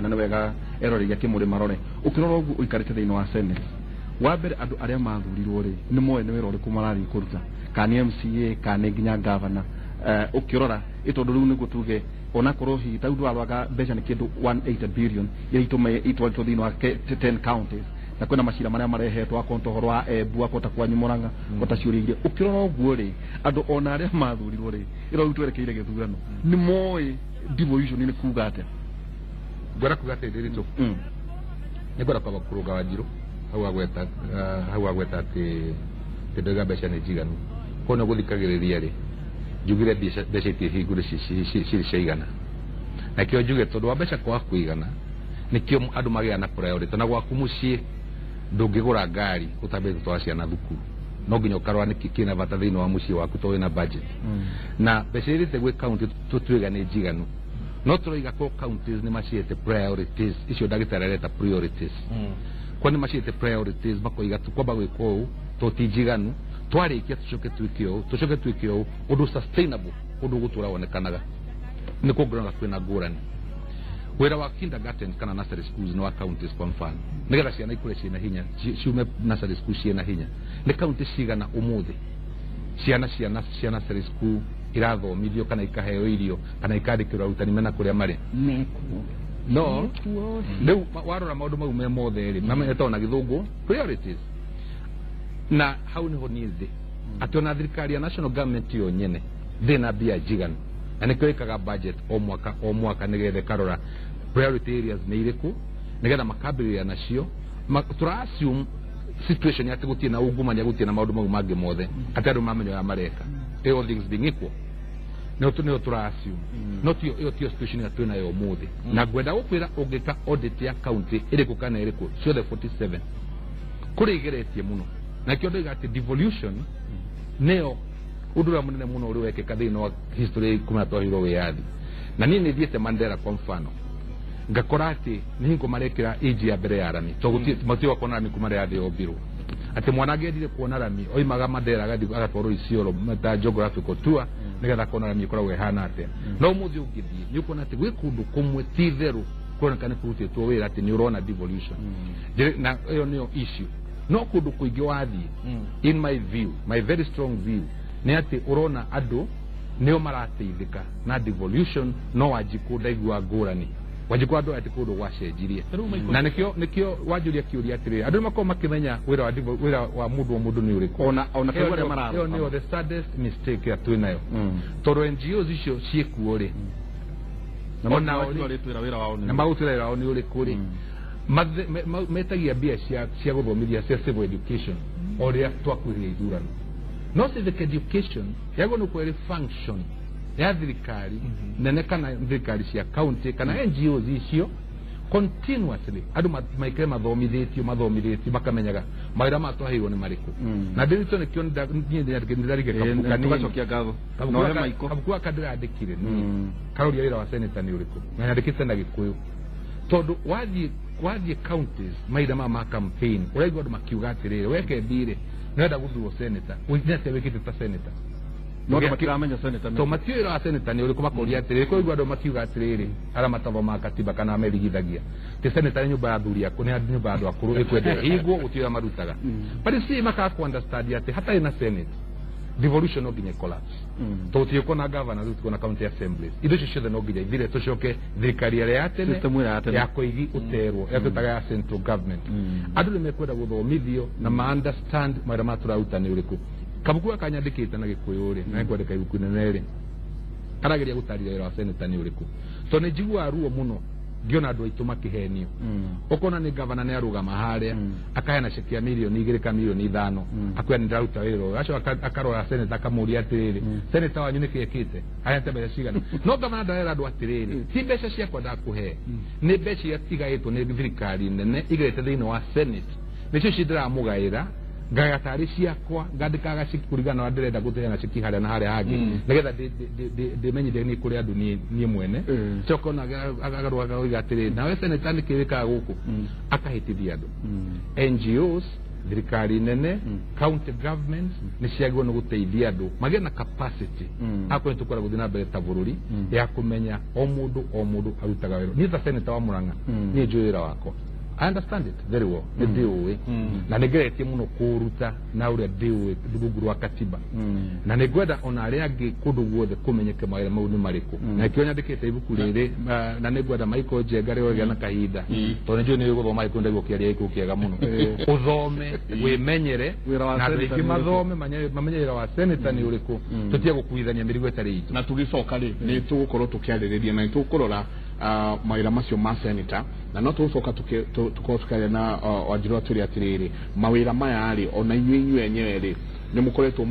na nĩ wega eroreri a Kĩmũrĩ marore ũkĩrora ũguo ũikarĩte thĩinĩ wa Senate. Wa mbere, andũ arĩa mathurirwo rĩ, nĩ moĩ nĩ wĩra ũrĩkũ marathiĩ kũruta, kana nĩ MCA kana nĩ nginya governor? Ũkĩrora ĩ tondũ rĩu nĩguo tuge onakorwo hihi ta rĩu ndũrarwaga mbeca nĩ kĩndũ 180 billion iria itwarĩtwo thĩinĩ wa 10 counties, na kwĩna macira marĩa marehetwo akonta ũhoro wa Embu, akonta kwanyu Murang'a, kota ciũria iria ũkĩrora ũguo rĩ, andũ ona arĩa mathurirwo rĩ, ĩro rĩu twerekeire gĩthurano, nĩ moĩ devolution nĩ kuga atĩa? Ngwenda kuga atĩ ndĩritũ nĩ ngwenda kwamba kũrũnga Wanjirũ hau agweta, hau agweta atĩ ndoiga mbeca nĩ njiganu. Koguo nĩ gũthikagĩrĩria rĩ, njugire mbeca itirĩ hingũre cirĩ ciaigana, na kĩo njuge tondũ wa mbeca kwaga kũigana nĩkĩo andũ magĩaga na priority. Na gwaku mũciĩ ndũngĩgũra ngari ũtambĩte gũtwara ciana thukuru, no nginya ũkarora nĩkĩ kĩna bata thĩinĩ wa mũciĩ waku tondũ wĩna budget. Na mbeca irĩte gwĩ county tũtuĩga nĩ njiganu, no tũroiga ko counties nĩ maciĩte priorities icio ndagĩtarĩ areta priorities, kwa nĩ maciĩte priorities, makoiga kwamba gwĩka ũũ to ti njiganu, twarĩkia tũcoke twĩke ũũ, tũcoke twĩke ũũ, ũndũ sustainable, ũndũ ũgũtũra wonekanaga. Nĩ kũngĩroga kwĩna ngũrani. Wĩra wa kindergartens kana nursery schools nĩ wa counties. Kwa mfano, nĩgetha ciana ikũre ciĩna hinya, ciume nursery school ciĩna hinya, nĩ county cigana ũmũthĩ ciana cia nursery school irathomithio kana ikaheo irio kana ikandĩkĩrwo arutani mena kũrĩa marĩ? Mekuo. No Mekuo. Rĩu warora maũndũ mau me mothe rĩ, mametagwo na Gĩthũngũ priorities, na hau niho niĩ thĩ atĩ ona thirikari ya national government yo nyene ndĩ na mbia njiganu, na nĩkĩo ĩkaga budget o mwaka o mwaka nĩgetha ĩkarora priority areas nĩ irĩkũ nĩgetha makambĩrĩria nacio. Tũra assume situation atĩ gũtirĩ na ungumania, gũtirĩ na maũndũ mau mangĩ mothe, atĩ andũ mamenya ũrĩa mareka, all things being equal, nĩo tũra assume. No tio ĩyo tio situation ĩrĩa twĩnayo ũmũthĩ. Na ngwenda gũkwĩra ũngĩka audit ya county ĩrĩkũ kana ĩrĩkũ ciothe 47, kũrĩ igeretie mũno. Na kĩo ndoiga atĩ devolution nĩyo ũndũ ũrĩa mũnene mũno ũrĩ wekĩka thĩinĩ wa history kuma twaheirwo wĩyathi. Na niĩ nĩ thiĩte Mandera kwa mfano, ngakora atĩ nĩ hingo marekĩra inji ya mbere ya rami, to matirĩ kuona rami kuma rĩrĩa thĩ yombirwo, atĩ mwana angĩendire kuona rami oimaga Mandera agathiĩ agatwarwo Isiolo ta geographical tour nĩgetha akona rami ĩkoragwo ĩhana atĩa. No ũmũthĩ ũngĩthiĩ nĩ ũkuona atĩ gwĩ kũndũ kũmwe ti itherũ kũroneka nĩ kũrutĩtwo wĩra, atĩ nĩ ũrona devolution. Na ĩyo nĩyo issue. No kũndũ kũingĩ wathiĩ, in my view, my very strong view, nĩ atĩ ũrona andũ nĩo marateithĩka na devolution. No Wanjikũ ndaigua ngũrani. Wanjikũ andũ atĩ kũndũ gwacenjirie. Rĩu Michael- Na nĩkĩo wanjũria kĩũria atĩrĩrĩ, andũ nĩ makoragwo makĩmenya wĩra wa wĩra wa mũndũ o mũndũ nĩ ũrĩkũ. Ona Ĩyo tarĩu arĩa nĩyo mararũgama. nĩyo the saddest mistake ĩrĩa twĩ nayo, tondũ NGOs icio ciĩkuo rĩ, Na Ona ona rĩ- rĩtwĩra wĩra wao nĩ na magũtwĩra wĩra wao nĩ ũrĩkũ rĩ, metagia mbia cia gũthomithia cia civil education o rĩrĩa twakuhĩrĩria ithurano. No civic education yagwo nĩ kweri function ya thirikari nene kana thirikari cia county kana NGOs icio continuously, andũ maikare mathomithĩtio makamenyaga mawĩra maya twaheirwo nĩ marĩkũ. Na ndĩrito nĩkĩo niĩ nĩndarigire kabuku kanini. Tũgacokia ngatho Kabuku na ũhe gaka- maiko. Kabuku gaka ndĩrandĩkire niĩ karoria wĩra wa senator nĩ ũrĩkũ, na nyandĩkĩte na Gĩkũyũ, tondũ wathiĩ counties mahinda maya ma campaign ũraigua andũ makiuga atĩrĩrĩ, weke mbirĩ nĩwenda gũthurwo senator, nĩ atĩa wĩkĩte ta senator? No andũ matiramenya senator To matiũĩ wĩra wa senator nĩ ũrĩkũ. Makoria atĩrĩrĩ, kũigua andũ makiuga atĩrĩrĩ, arĩa matathomaga katiba kana merigithagia ti senator nĩ nyũmba ya athuri akũ, nĩ nyũmba ya andũ akũrũ ĩkwenda ĩhingwo, gũtirĩ ũrĩa marutaga. But you see, makaga ku understand atĩ hatarĩ na senate, devolution no nginya collapse, tondũ tũtigũkorwo na governors, tũtigũkorwo na county assemblies, indo icio ciothe no nginya ithire, tũcoke thirikari ĩrĩa ya tene. System ĩrĩa ya tene. Ya koigi ũterwo ĩrĩa twĩtaga ya central government. Andũ nĩ mekwenda gũthomithio na ma understand mawĩra maya tũraruta nĩ ũrĩkũ. Kabuku gaka nyandĩkĩte na Gĩkũyũ rĩ, na nĩngwandĩka ibuku inene rĩ, karageria gũtarĩria wĩra wa senator nĩ ũrĩkũ, tondũ nĩ njiguaga ruo mũno. Ngĩona andũ aitũ makĩhenio, ũkona nĩ gavana nĩ arũgama harĩa, akaheana ceki ya 2 mirioni ka 5 mirioni, akwĩra nĩ ndĩraruta wĩra ũyũ. Acoka akarora seneta, akamũria atĩrĩrĩ, "Seneta wanyu nĩkĩ ekĩte? Aheanĩte mbeca cigana?" No gavana ndarera andũ atĩrĩrĩ, ti mbeca ciakwa ndakũhe, nĩ mbeca iria igaĩtwo nĩ thirikari nene igerete thĩinĩ wa Senate, nĩcio ci ndĩramũgaĩra, ngaya tarĩ ciakwa, ngandĩkaga ceki kũringana na ũrĩa ndĩrenda gũteana ceki harĩa na harĩa hangĩ, nĩgetha ndĩmenyithie nĩ kũrĩ andũ niĩ mwene. Coka ona agarũa akoiga atĩrĩrĩ, "Nawe seneta nĩkĩ wĩkaga gũkũ?" Akahĩtithia andũ. NGOs, thirikari nene, county governments nĩ ciagĩrĩirwo nĩ gũteithia andũ magĩe na capacity. Akorwo nĩ tũkwenda gũthiĩ na mbere ta bũrũri ya kũmenya o mũndũ o mũndũ arutaga wĩra. Niĩ ta senator wa Murang'a, niĩ njũĩ wĩra wakwa. I understand it very well, nĩ ndĩũĩ na nĩ ngeretie mũno kũũruta na ũrĩa ndĩũĩ rungu rwa katiba, na nĩ ngwenda ona arĩa angĩ kũndũ guothe kũmenyeke mawĩra mau nĩ marĩkũ, na kĩo nyandĩkĩte ibuku rĩrĩ. Na nĩ ngwenda Michael Njenga rĩo gĩa na kahinda, tondũ nĩ njũĩ nĩ gũthoma gĩkũyũ, ndaigua ũkĩaria gĩkũyũ kĩega mũno, ũthome wĩmenyere. Wĩra wa Na andũ senator aingĩ nĩ ũrĩkũ? Mathome mamenye wĩra wa senator nĩ ũrĩkũ, tũtige gũkuithania mĩrigo ĩtarĩ itũ. Na tũgĩcoka rĩ, nĩ tũgũkorwo tũkĩarĩrĩria na nĩ tũkũrora mawĩra macio ma senator, na no tũgũcoka tũkorwo tũkĩaria na Wanjirũ atwĩre atĩrĩrĩ, mawĩra maya rĩ, ona inyuĩ enyewe rĩ, nĩ mũkoretwo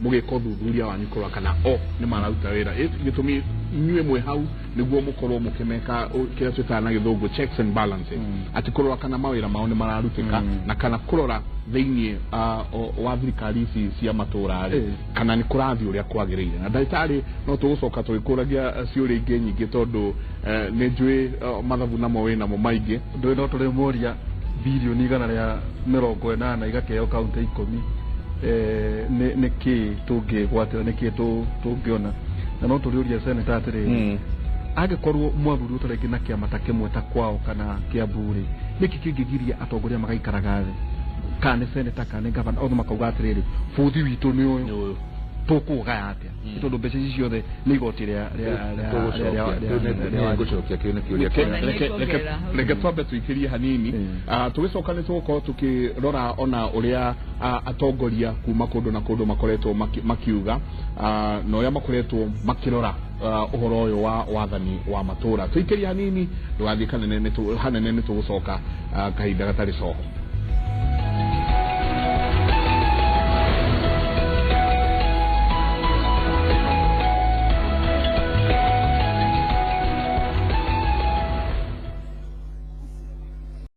mũgĩka ũthuthuria wanyu kũrora kana o nĩ mararuta wĩra. Gĩtũmi inyuĩ mwĩ hau nĩguo mũkorwo mũkĩmeka kĩrĩa twĩtaga na gĩthũngũ checks and balances, atĩ kũrora kana mawĩra mao nĩ mararutĩka, na kana kũrora thĩinĩ wa thirikari ici cia matũra rĩ, kana nĩ kũrathiĩ ũrĩa kwagĩrĩire. Na ndagĩtarĩ, no tũgũcoka tũgĩkũragia ciũria ingĩ nyingĩ, tondũ nĩ njũĩ mathabu namo wĩ namo maingĩ. Ndũĩ no tũrĩ mũria 180 birioni igakeo kaunti 10, nĩ kĩ tũngĩgwatĩra, nĩ kĩ tũngĩona? Na no tũrĩũria seneta atĩrĩrĩ, angĩkorwo mwathurirwo ta rĩngĩ na kĩama ta kĩmwe ta kwao kana Kĩambu rĩ, nĩkĩ kĩngĩgiria atongoria magaikaraga thĩ, kana nĩ seneta kana nĩ gavana, othe makauga atĩrĩrĩ, bũthi witũ nĩ ũyũ, tũkũũgaya atĩa? Nĩ tondũ mbeca ici ciothe nĩ igoti rĩa rĩa rĩa rĩa rĩa rĩa Ngũcokia kĩu nĩ kĩũria kĩega. Ona nĩkuongerera hau. Reke twambe tũikĩrie hanini. Tũgĩcoka nĩ tũgũkorwo tũkĩrora ona ũrĩa atongoria kuma kũndũ na kũndũ makoretwo makiuga na ũrĩa makoretwo makĩrora ũhoro ũyũ wa wathani wa matũra. Tũikĩrie hanini, ndũgathiĩ kanene, hanene nĩ tũgũcoka kahinda gatarĩ coho.